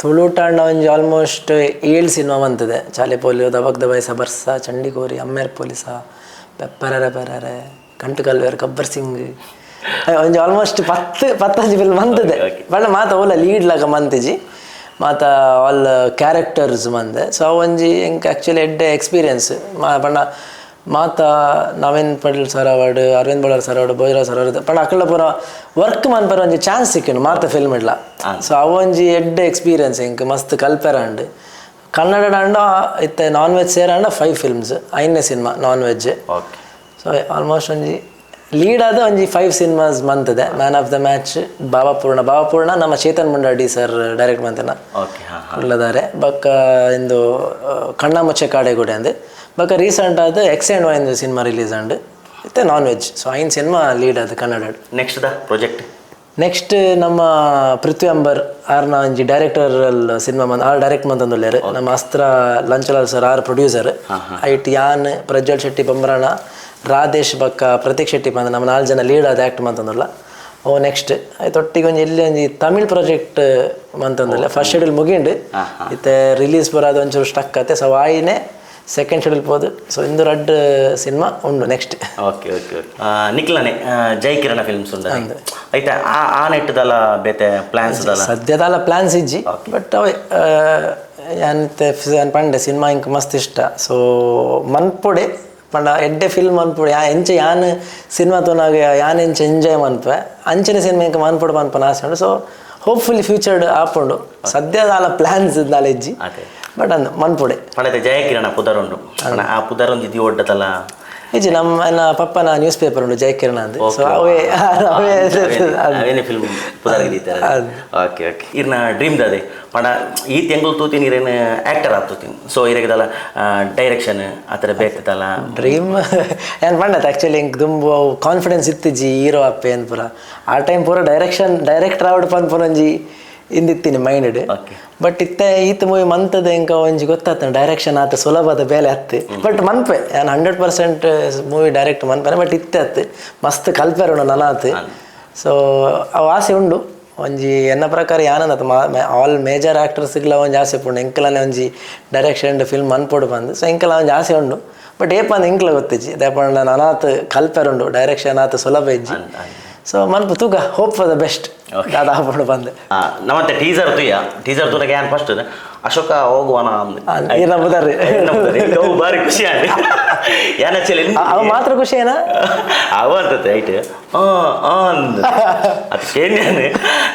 S5: ತುಳುಟಾಂಡ ಒಂಜಿ ಆಲ್ಮೋಸ್ಟ್ 7 ಸಿನಿಮಾ ಬಂತದೆ. ಚಾಲಿ ಪೋಲಿಯೋ, ದಬಕ್ ದಬಾಯ್ಸ, ಬರ್ಸ, ಚಂಡಿಗೋರಿ, ಅಮ್ಮೇರ್ ಪೊಲೀಸ, ಪೆಪ್ಪರರೆ ಪೆರರೆ, ಕಂಟು ಕಲ್ವೇರ್, ಗಬ್ಬರ್ ಸಿಂಗ್, ಒಂಜಿ ಆಲ್ಮೋಸ್ಟ್ 10 15 ಫಿಲ್ಮ್ ಬಂತದೆ. ಬಟ್ ಮಾತ ಓಲ ಲೀಡ್ ಲಾಗ ಮಂತಿಜಿ, ಮಾತ ಆಲ್ ಕ್ಯಾರೆಕ್ಟರ್ಸ್ ಮಂದೆ. ಸೊ ಒಂಜಿ ಎಂಕ್ ಆ್ಯಕ್ಚುಲಿ ಎಡ್ಡೆ ಎಕ್ಸ್ಪೀರಿಯನ್ಸ್ ಪಂಡ ಮಾತ Naveen Patel sir award, Arvind Ballal sir award, Bhojraj sir award ಪಂಡ ಅಕಲ ಪೂರ ವರ್ಕ್ ಮನ್ಪರ ಒಂಜಿ ಚಾನ್ಸ್ ಸಿಕ್ಕಿಂಡು ಮಾತ ಫಿಲ್ಮ್ ಇಡ್ಲ. ಸೊ ಅವೊಂಜಿ ಎಡ್ಡೆ ಎಕ್ಸ್ಪೀರಿಯನ್ಸ್ ಎಂಕ್ ಮಸ್ತ್ ಕಲ್ಪೆರ ಅಂಡ್. ಕನ್ನಡ ಅಂಡ ಇತ್ತೆ ನಾನ್ ವೆಜ್ ಸೇರಂಡ 5 ಫಿಲ್ಮ್ಸ್, ಐದನೇ cinema non veg. So almost ಒಂಜಿ ಲೀಡ್ ಆದ ಒಂಜಿ 5 ಸಿನಿಮಾಸ್ ಮಂತದೆ. Man of the match, Bhavapurna, Bhavapurna ನಮ್ಮ ಚೇತನ್ ಮುಂಡಾಡಿ ಸರ್ ಡೈರೆಕ್ಟ್ ಮಂತನ
S1: ಓಕೆ ಹಾ
S5: ಕುಳ್ಳದಾರೆ. ಬೊಕ್ಕ ಇಂದು ಕಣ್ಣಾಮುಚ್ಚೆ ಕಾಡೆಗುಡೆ ಅಂದ್ ಬೊಕ್ಕ ರೀಸೆಂಟ್ ಆದ X and Y cinema release and ಇತ್ತೆ non veg. So ಐನ್ ಸಿನಿಮಾ ಲೀಡ್ ಅದು Kannada.
S1: Next the project?
S5: Next ನಮ್ಮ ಪೃಥ್ವಿ ಅಂಬರ್ ಆರ್ನ ಒಂಜಿ ಡೈರೆಕ್ಟರ್ ಸಿನಿಮಾ ಮಂದ್ ಆರ್ ಡೈರೆಕ್ಟ್ ಮಂತಂದುಲ್ಲೇರು. ನಮ್ಮ ಅಸ್ತ್ರ ಲಂಚಲಾಲ್ sir R producer. ಐಟ್ ಯಾನ್, ಪ್ರಜ್ವಲ್ ಶೆಟ್ಟಿ ಬೊಮ್ರಾಣ, ರಾಧೇಶ್ ಬಕ್ಕ ಪ್ರತೀಕ್ ಶೆಟ್ಟಿ ಬಂದ ನಮ್ಮ 4 ಜನ ಲೀಡ್ ಆದ ಆ್ಯಕ್ಟ್ ಮಂತಂದುಲ್ಲ. ಓ ನೆಕ್ಸ್ಟ್ ಆಯ್ತು ಒಟ್ಟಿಗೆ ಒಂಜಿ ಎಲ್ಲಿ ಒಂಜಿ ತಮಿಳ್ ಪ್ರಾಜೆಕ್ಟ್ ಮಂತಂದುಲ್ಲ. ಫಸ್ಟ್ ಶೆಡ್ಯೂಲ್ ಮುಗಿಂಡು, ಇತ್ತೆ ರಿಲೀಸ್ ಬರೋದು ಒಂಚೂರು ಸ್ಟಕ್ ಆತೆ. ಸೊ ಆಯಿನೇ ಸೆಕೆಂಡ್ ಶೆಡ್ಯೂಲ್ ಪೋದು. ಸೊ ಇಂದು ರಡ್ಡ್ ಸಿನಿಮಾ ಉಂಡು next.
S1: Okay okay okay ನಿಕ್ಲನೆ ಜೈ ಕಿರಣ ಫಿಲ್ಮ್ಸ್ ಉಂಡು ಐತೆ ಆ ಆ ನೆಟ್ಟದಲ್ಲ ಬೇತೆ ಪ್ಲಾನ್ಸ್ ದಲ್ಲ?
S5: ಸದ್ಯದಲ್ಲ ಪ್ಲಾನ್ಸ್ ಇಜ್ಜಿ. ಬಟ್ ಅವೇ ಯಾನಿತ್ತೆ ಯಾನ್ ಪಂಡೆ ಸಿನಿಮಾ ಇಂಕ್ ಮಸ್ತ್ ಇಷ್ಟ. ಸೊ ಮನ್ಪೊಡೆ ಪಂಡ ಎಡ್ಡೆ ಫಿಲ್ಮ್ ಮನ್ಪೊಡೆ. ಯಾ ಎಂಚ ಯಾನ್ ಸಿನಿಮಾ ತೂನಾಗ ಯಾನ್ ಎಂಚ ಎಂಜಾಯ್ ಮನ್ಪೆ ಅಂಚನೆ ಸಿನಿಮಾ ಇಂಕ್ ಮನ್ಪೊಡು ಮನ್ಪನ ಆಸೆ ಉಂಡು. ಸೊ ಹೋಪ್ಫುಲಿ ಫ್ಯೂಚರ್ಡ್ ಆಪುಂಡು. ಸದ್ಯದಾಲ ಪ್ಲಾನ್ಸ್ ದಾಲ ಇಜ್ಜಿ. ಬಟ್ ಅಂದ್ ಮನ್ಪೊಡೆ.
S1: ಪಂಡತೆ ಜಯ ಕಿರಣ ಪುದರ್ ಉಂಡು ಪಂಡ ಆ ಪುದರ್ ಒಂಜಿ the ಒಡ್ಡದಲ್ಲ?
S5: ಇಜ್ಜಿ, ನಮ್ಮ ನನ್ನ ಪಪ್ಪನ ನ್ಯೂಸ್ ಪೇಪರ್ ಉಂಡು ಜಯಕಿರಣ ಅಂದ್. ಸೊ ಅವೇ ಅವೇ.
S1: ಅವೇನೆ ಫಿಲ್ಮ್ ಪುದರ್ ದೀತಾರೆ. ಓಕೆ ಓಕೆ, ಇರ್ನ ಡ್ರೀಮ್ ದಾದೆ ಪಂಡ ಈ ತಿಂಗಳು ತೂತೀನಿ ಇರೇನು ಆ್ಯಕ್ಟರ್ ಆಗ್ತೂತೀನಿ, ಸೊ ಇರಗದಲ್ಲ ಡೈರೆಕ್ಷನ್ ಆ ಥರ ಬೇಕದಲ್ಲ?
S5: ಡ್ರೀಮ್ ಏನು ಪಂಡತ್ ಆ್ಯಕ್ಚುಲಿ ಇಂಕ್ ದುಂಬು ಅವು ಕಾನ್ಫಿಡೆನ್ಸ್ ಇತ್ತಿಜ್ಜಿ ಹೀರೋ ಅಪ್ಪೆ ಅಂತ ಪೂರ. ಆ ಟೈಮ್ ಪೂರ ಡೈರೆಕ್ಷನ್ ಡೈರೆಕ್ಟರ್ ಆವಡ್ ಪನ್ಪುನ ಒಂಜಿ ಇಂದಿತ್ತೀನಿ ಮೈಂಡ್. ಬಟ್ ಇತ್ತೆ ಈತ ಮೂವಿ ಮಂತದ ಇಂಕ ಒಂಜಿ ಗೊತ್ತಾತ ಡೈರೆಕ್ಷನ್ ಆತ ಸುಲಭದ ಬೇಲೆ ಹತ್ತು. ಬಟ್ ಮನ್ಪೆ ನಾನು 100% ಮೂವಿ ಡೈರೆಕ್ಟ್ ಮನ್ಪೆ. ಬಟ್ ಇತ್ತೆ ಅತ್ತು ಮಸ್ತ್ ಕಲ್ಪೆರುಂಡು ನನಾತ್. ಸೊ ಅವು ಆಸೆ ಉಂಡು ಒಂಜಿ ಎನ್ನ ಪ್ರಕಾರ ಯಾನಂದತ್ ಆಲ್ ಮೇಜರ್ ಆ್ಯಕ್ಟರ್ಸ್ಗ್ಲ ಒಂಜಿ ಆಸೆ ಪುಂಡು ಎಂಕಲನೆ ಒಂಜಿ ಡೈರೆಕ್ಷನ್ ಫಿಲ್ಮ್ ಮನ್ಪೊಡು ಬಂದು. ಸೊ ಎಂಕಲ ಒಂಜಿ ಆಸೆ ಉಂಡು. ಬಟ್ ಏಪ ಅಂದ್ ಎಂಕಲ ಗೊತ್ತಿಜ್ಜಿ ದೇಪಂಡ ನನಾತ್ ಕಲ್ಪೆರುಂಡು ಡೈರೆಕ್ಷನ್ ಆತ ಸುಲಭ ಇಜ್ಜಿ. ಸೊ ಮನ್ಪು ತೂಕ, hope for the best ದಾದ ಆಪುಂಡು ಬಂದು.
S1: ನಮ್ಮತ್ತೆ ಟೀಸರ್ ತುಯ್ಯ, ಟೀಸರ್ ತೂನಗ ಯಾನ್ ಫಸ್ಟ್ ಅಶೋಕ ಹೋಗುವನ.
S5: ಈರ್ನ ಪುದರ್.
S1: ಅವು ಬಾರಿ ಖುಷಿ ಆಂಡ್ ಯಾನ್ ಆಕ್ಚುಲಿ
S5: ಅವ ಮಾತ್ರ ಖುಷಿ ಏನಾ?
S1: ಅವ ಅಂತತೆ ಐಟ್ ಅಂದ್.
S2: ಅದು ಕೇನ್ಯಾನೆ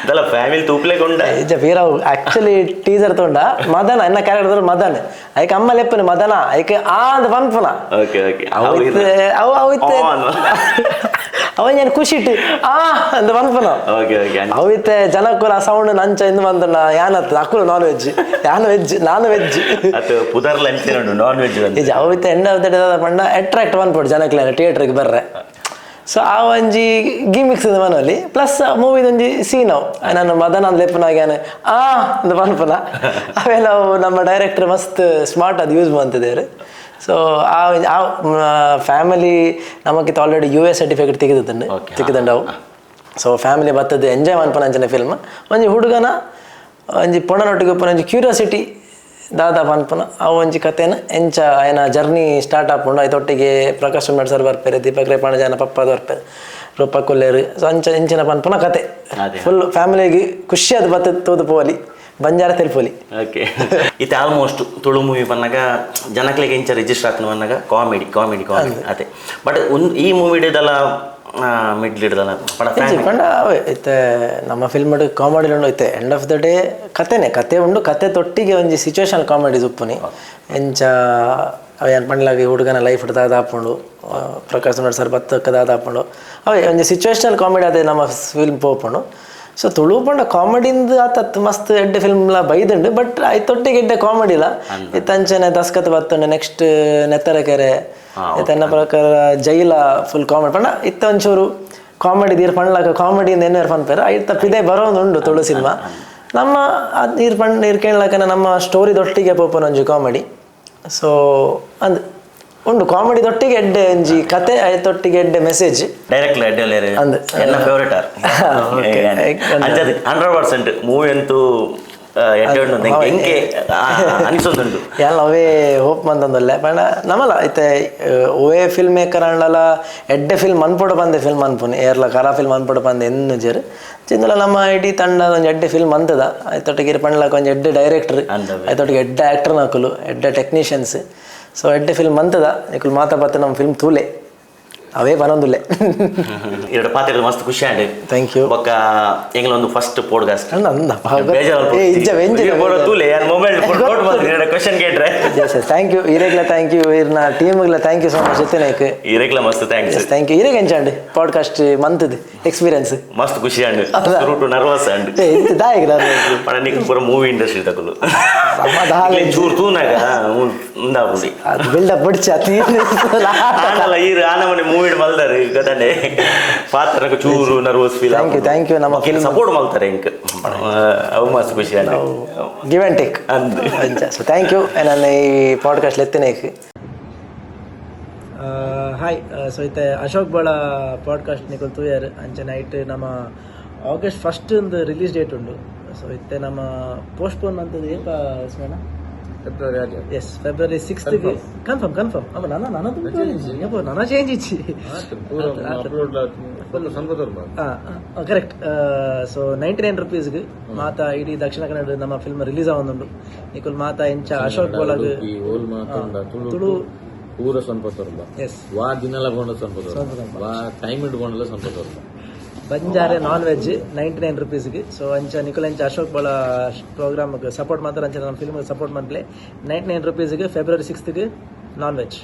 S2: ದಲ ಫ್ಯಾಮಿಲಿ ತೂಪ್ಲೆ ಕೊಂಡ.
S5: ಇಜ್ಜ ವೀರವ್, ಆಕ್ಚುಲಿ ಟೀಸರ್ ತೊಂಡ ಮದನ ಎನ್ನ ಕ್ಯಾರೆಕ್ಟರ್ ಮದನ್, ಐಕ್ ಅಮ್ಮ ಲೆಪ್ಪುನೆ ಮದನ, ಐಕ್ ಆ ಅಂದ್ ಪನ್ಪುನ.
S2: ಓಕೆ ಓಕೆ
S5: ಅವು ಇತ್ತೆ ಅವು ಅವು ಇತ್ತೆ ಅವ ഞാൻ ಖುಷಿಟ್ ಆ ಅಂದ್ ಪನ್ಪುನ.
S2: ಓಕೆ ಓಕೆ
S5: ಅವು ಇತ್ತೆ ಜನಕ್ಕುಲ ಆ ಸೌಂಡ್ ನಂಚ ಇಂದು ಬಂದನ ಯಾನತ್ ಅಕುಲು ನಾನ್ ವೆಜ್, ಯಾನ್ ವೆಜ್, ನಾನು ವೆಜ್.
S2: ಅದು ಪುದರ್ಲ ಅಂಚನೆ ಉಂಡು ನಾನ್ ವೆಜ್.
S5: ನಿಜ, ಅವು ಇತ್ತೆ ಎಂಡ್ ಆಫ್ the day ಪಂಡ ಅಟ್ರಾಕ್ಟ್ ಪನ್ಪೊಡು ಜನಕ್ಲೆನ ಥಿಯೇಟರ್ಗೆ ಬರ್ರೆ. ಸೊ ಆ ಒಂಜಿ ಗಿಮಿಕ್ಸ್ ಮನೋಲಿ, ಪ್ಲಸ್ ಮೂವಿದೊಂಜಿ ಸೀನ್ ಅವು ನಾನು ಮದನ ಅಂದ್ ಲೆಪ್ಪುನಾಗ ಯಾನ್ ಆ ಅಂದ್ ಪನ್ಪುನ, ಅವೆಲ್ಲ ಅವು ನಮ್ಮ ಡೈರೆಕ್ಟರ್ ಮಸ್ತ್ ಸ್ಮಾರ್ಟ್ ಅದು ಯೂಸ್ ಮಾಡ್ತಿದ್ದಾರೆ. ಸೊ ಆ ಆ ಫ್ಯಾಮಿಲಿ ನಮಗಿತ್ತು ಆಲ್ರೆಡಿ ಯುಎ ಸರ್ಟಿಫಿಕೇಟ್ ತೆಗೆದುಂಡು ತಿಕ್ಕಿದಂಡು ಅವು. ಸೊ ಫ್ಯಾಮಿಲಿ ಬತ್ತದ ಎಂಜಾಯ್ ಮನ್ಪುನ ಅಂಚಿನ ಫಿಲ್ಮ್. ಒಂಜಿ ಹುಡುಗನ ಒಂಜಿ ಪೊಣ್ಣನೊಟ್ಟಿಗೆ ಉಪ್ಪುನ ಒಂಜಿ ಕ್ಯೂರಿಯಾಸಿಟಿ ದಾದ ಪನ್ಪುನ ಅವು ಒಂಜಿ ಕತೆನ, ಎಂಚ ಆಯನ ಜರ್ನಿ ಸ್ಟಾರ್ಟ್ ಆಪುಂಡು, ಐತೊಟ್ಟಿಗೆ ಪ್ರಕಾಶ್ ಸುಮ್ನಾಡ್ ಸರ್ ಬರ್ಪೇರು, ದೀಪಕ್ ರೈ ಜನ ಪಪ್ಪದ ಬರ್ಪೇರು, ರೂಪ ಕುಲ್ಲೇರು. ಸೊ ಅಂಚ ಇಂಚಿನ ಪನ್ಪುನ ಕತೆ. ಫುಲ್ ಫ್ಯಾಮಿಲಿಗೆ ಖುಷಿ ಅದು ಬತ್ತ ತೂದು ಪೋಲಿ, ಬಂಜಾರ ತೆಲ್ಪೋಲಿ.
S2: ಓಕೆ, ಇತ್ತೆ ಆಲ್ಮೋಸ್ಟ್ ತುಳು ಮೂವಿ ಪನ್ನಾಗ ಜನಕ್ಲೆಗ್ ಇಂಚ ರಿಜಿಸ್ಟರ್ ಆಗ್ತದೆ ಪನ್ನಾಗ ಕಾಮಿಡಿ ಕಾಮಿಡಿ ಕಾಮಿಡಿ ಅದೇ. ಬಟ್ ಒಂದು ಈ ಮೂವಿ ಹಿಡಿದಲ್ಲ, ಮಿಡ್ಲ್ ಹಿಡ್ದಲ್ಲ ಪಡ.
S5: ಇಜ್ಜಿ, ಪಂಡ ಅವೇ ಇತ್ತೆ ನಮ್ಮ ಫಿಲ್ಮ್ ಕಾಮಿಡಿ ಉಂಡು. ಇತ್ತೆ ಎಂಡ್ ಆಫ್ the day ಕತೆನೆ ಕತೆ ಉಂಡು. ಕತೆ ತೊಟ್ಟಿಗೆ ಒಂಜಿ ಸಿಚುವೇಶನ್ ಕಾಮಿಡೀಸ್ ಉಪ್ಪುನಿ. ಎಂಚ ಅವ ಏನ್ ಪಂಡ್ಲಾಗ ಈ ಹುಡುಗನ ಲೈಫ್ ದಾದ ಆಪುಂಡು, ಪ್ರಕಾಶ್ ಸುಂದರ್ ಸರ್ ಬತ್ತಕ್ಕ ದಾದ ಆಪುಂಡು, ಅವೇ ಒಂಜಿ ಸಿಚುವೇಶನಲ್ ಕಾಮಿಡಿ ಅದೇ ನಮ್ಮ ಫಿಲ್ಮ್ ಪೋಪುಂಡು. ಸೊ ತುಳು ಪಂಡ ಕಾಮಿಡಿಂದ ಆತತ್ ಮಸ್ತ್ ಎಡ್ಡೆ ಫಿಲ್ಮ್ಲ ಬೈದುಂಡು. ಬಟ್ ಐತೊಟ್ಟಿಗೆ ಎಡ್ಡೆ ಕಾಮಿಡಿಲ ಇತ್ತಂಚನೆ ದಸ್ಕತ್ ಬತ್ತುಂಡು, ನೆಕ್ಸ್ಟ್ ನೆತ್ತರಕೆರೆ ಇತ್ತ ಪ್ರಕಾರ ಜೈಲ ಫುಲ್ ಕಾಮಿಡಿ. ಪಂಡ ಇತ್ತ ಒಂಚೂರು ಕಾಮಿಡಿ ನೀರು ಪಂಡ್ಲಾಕ ಕಾಮಿಡಿ ಎನ್ನೇರು ಪನ್ಪೇರು, ಐತ ಪಿದೆ ಬರೋದು ಉಂಡು ತುಳು ಸಿನಿಮಾ. ನಮ್ಮ ಅದ್ ನೀರು ಪಂಡ್ ನೀರು ಕೇಳಲಾಕನ ನಮ್ಮ ಸ್ಟೋರಿ ದೊಟ್ಟಿಗೆ ಪೋಪುನ ಒಂಜಿ ಕಾಮಿಡಿ. ಸೊ ಅಂದ್ ಉಂಡು ಕಾಮಿಡಿ ದೊಟ್ಟಿಗೆ ಎಡ್ಡೆ ಒಂಜಿ ಕತೆ, ಐತೊಟ್ಟಿಗೆ ಎಡ್ಡೆ ಮೆಸೇಜ್.
S2: ಡೈರೆಕ್ಟ್ ಅಡ್ಡಲ್ಲೇರು.
S5: ಅಂದ್.
S2: ಎನ್ನ ಫೇವರೇಟ್ ಆರ್. ಅಂಚದೆ 100% ಮೂವಿ ಅಂತೂ ಎಡ್ಡೆ ಉಂಡು ಎಂಕೆ ಅನಿಸೊಂದುಂಡು.
S5: ಎಲ್ಲ ಅವೇ ಹೋಪ್ ಮಂತಂದೊಲ್ಲೆ. ಪಂಡ ನಮಲ ಇತ್ತೆ ಒವೇ ಫಿಲ್ಮ್ ಮೇಕರ್ ಅಂಡಲ ಎಡ್ಡೆ ಫಿಲ್ಮ್ ಅನ್ಪೊಡು ಪಂದೆ ಫಿಲ್ಮ್ ಅನ್ಪುನಿ, ಏರ್ಲ ಕರಾ ಫಿಲ್ಮ್ ಅನ್ಪೊಡು ಪಂದೆ ಎನ್ನುಜೆರ್. ಚಿಂದಲ ನಮ್ಮ ಇಡೀ ತಂಡ ಒಂಜಿ ಎಡ್ಡೆ ಫಿಲ್ಮ್ ಅಂತದ. ಐತೊಟ್ಟಿಗೆ ಇರ್ ಪಂಡ್ಲಕ ಒಂಜಿ ಎಡ್ಡೆ ಡೈರೆಕ್ಟರ್, ಐತೊಟ್ಟಿಗೆ ಎಡ್ಡೆ ಆಕ್ಟರ್ ನಕುಲು, ಎಡ್ಡೆ ಟೆಕ್ನಿಷಿಯನ್ಸ್. ಸೊ ಎಡ್ಡೆ ಫಿಲ್ಮ್ ಅಂತದ. ನಿಕುಲು ಮಾತಾ ಬತ್ತ ನಮ್ಮ ಫಿಲ್ಮ್ ತೂಲೆ, ಅವೇ ಬನೊಂದುಲ್ಲೆ.
S2: ಎರಡು ಪಾತ್ರೆ ಮಸ್ತ್ ಖುಷಿ ಆಂಡ್.
S5: Thank you.
S2: ಬೊಕ್ಕ ಎಂಗ್ಲ ಒಂದು ಫಸ್ಟ್ ಪಾಡ್ಕಾಸ್ಟ್.
S5: ಅಂದ
S2: ತೂಲೆ ಮೊಬೈಲ್ ನೋಟ್ ಬಂದು ಎರಡು ಕ್ವಶನ್ ಕೇಟ್ರೆ.
S5: ಎಸ್ ಎಸ್, thank you ಇರೇಗ್ಲ, thank you ಇರ್ನ ಟೀಮ್ಗ್ಲ, thank you so much ಇತ್ತೇನೆ.
S2: ಇರೆಗ್ಲ ಮಸ್ತ್ thanks.
S5: Yes, thank you. ಇರೇಗ್ ಎಂಚಾಂಡ್ ಪಾಡ್ಕಾಸ್ಟ್ ಮಂತದ್ ಎಕ್ಸ್ಪೀರಿಯನ್ಸ್?
S2: ಮಸ್ತ್ ಖುಷಿ ಆಂಡ್, ಸುರುಟು ನರ್ವಸ್ ಆಂಡ್.
S5: ದಾಯಕ.
S2: ಪಣ ನಿಕ್ ಪೂರ ಮೂವಿ ಇಂಡಸ್ಟ್ರಿ ತಕುಲು.
S5: ಸಮಾಧಾನ.
S2: ಚೂರು ತೂನಾಗ ಉಂದಾಪುಡಿ.
S5: ಅದು ಬಿಲ್ಡಪ್ ಬಿಡ್ಚಿ ಅತಿ.
S2: ಆನಲ್ಲ ಈರ್ ಆನ ಮನೆ ಮೂವಿ ಮಲ್ದಾರೆ ಗದನೆ ಪಾತ್ರಕ್ಕೆ ಚೂರು nervous feel.
S5: Thank you, thank you. ನಮ್ಮ film-
S2: support ಮಲ್ತಾರೆ ಇಂಕ್, ಅವು ಮಸ್ತ್ ಖುಷಿ and.
S5: Give and take.
S2: ಅಂದ್.
S5: ಸೊ thank you ನಾನು ಈ ಪಾಡ್ಕಾಸ್ಟ್ ಎತ್ತೇನೆ. ಹಾಯ್, ಸೊ ಇತ್ತೆ ಅಶೋಕ್ ಬಾಳ ಪಾಡ್ಕಾಸ್ಟ್ ನಿಕುಲು ತೂಯರ್. ಅಂಚೆ ನೈಟ್ ನಮ್ಮ ಆಗಸ್ಟ್ ಫಸ್ಟ್ ಒಂದು ರಿಲೀಸ್ ಡೇಟ್ ಉಂಡು. ಸೊ ಇತ್ತೆ ನಮ್ಮ ಪೋಸ್ಟ್ಪೋನ್ ಮಂತದ್ದು ಏಪ ಸ್ಮರಣ? Yes, February 6 confirm confirm. ಅಪ್ಪ ನನ್ನ ನನ್ನ ನನ್ನ ಚೇಂಜ್ ಇಚ್ಚಿ. ಕರೆಕ್ಟ್. ಸೊ 99 ರುಪೀಸ್ಗೆ ಮಾತಾ ಇಡೀ ದಕ್ಷಿಣ ಕನ್ನಡ ನಮ್ಮ ಫಿಲ್ಮ್ ರಿಲೀಸ್ ಆವೊಂದುಂಡು. ನಿಕುಲ್ ಮಾತಾ ಎಂಚ ಅಶೋಕ್ ಬೋಳಗ್ ತುಳು
S6: ಪೂರ ಸಂಪತ್ತೊರ್ಬ.
S5: ಎಸ್.
S6: ವಾ ದಿನಲ ಬೋಂಡ ಸಂಪತ್ತೊರ್ಬ, ವಾ ಟೈಮ್ ಇಟ್ಕೊಂಡಲ್ಲ ಸಂಪತ್ತೊರ್ಬ.
S5: ಬಂಜಾರೆ ನಾನ್ ವೆಜ್ 99 ರುಪೀಸ್ಗೆ. ಸೊ ಅಂಚ ನಿಕುಲ್ ಅಂಚ ಅಶೋಕ್ ಬಾಳ ಪ್ರೋಗ್ರಾಮ್ ಸಪೋರ್ಟ್ ಮಾತ್ರ, ಅಂಚ ನಮ್ಮ ಫಿಲ್ಮ್ ಸಪೋರ್ಟ್ ಮಾಡ್ಲೆ. 99 ರುಪೀಸ್ಗೆ ಫೆಬ್ರವರಿ 6ಗೆ ನಾನ್ ವೆಜ್.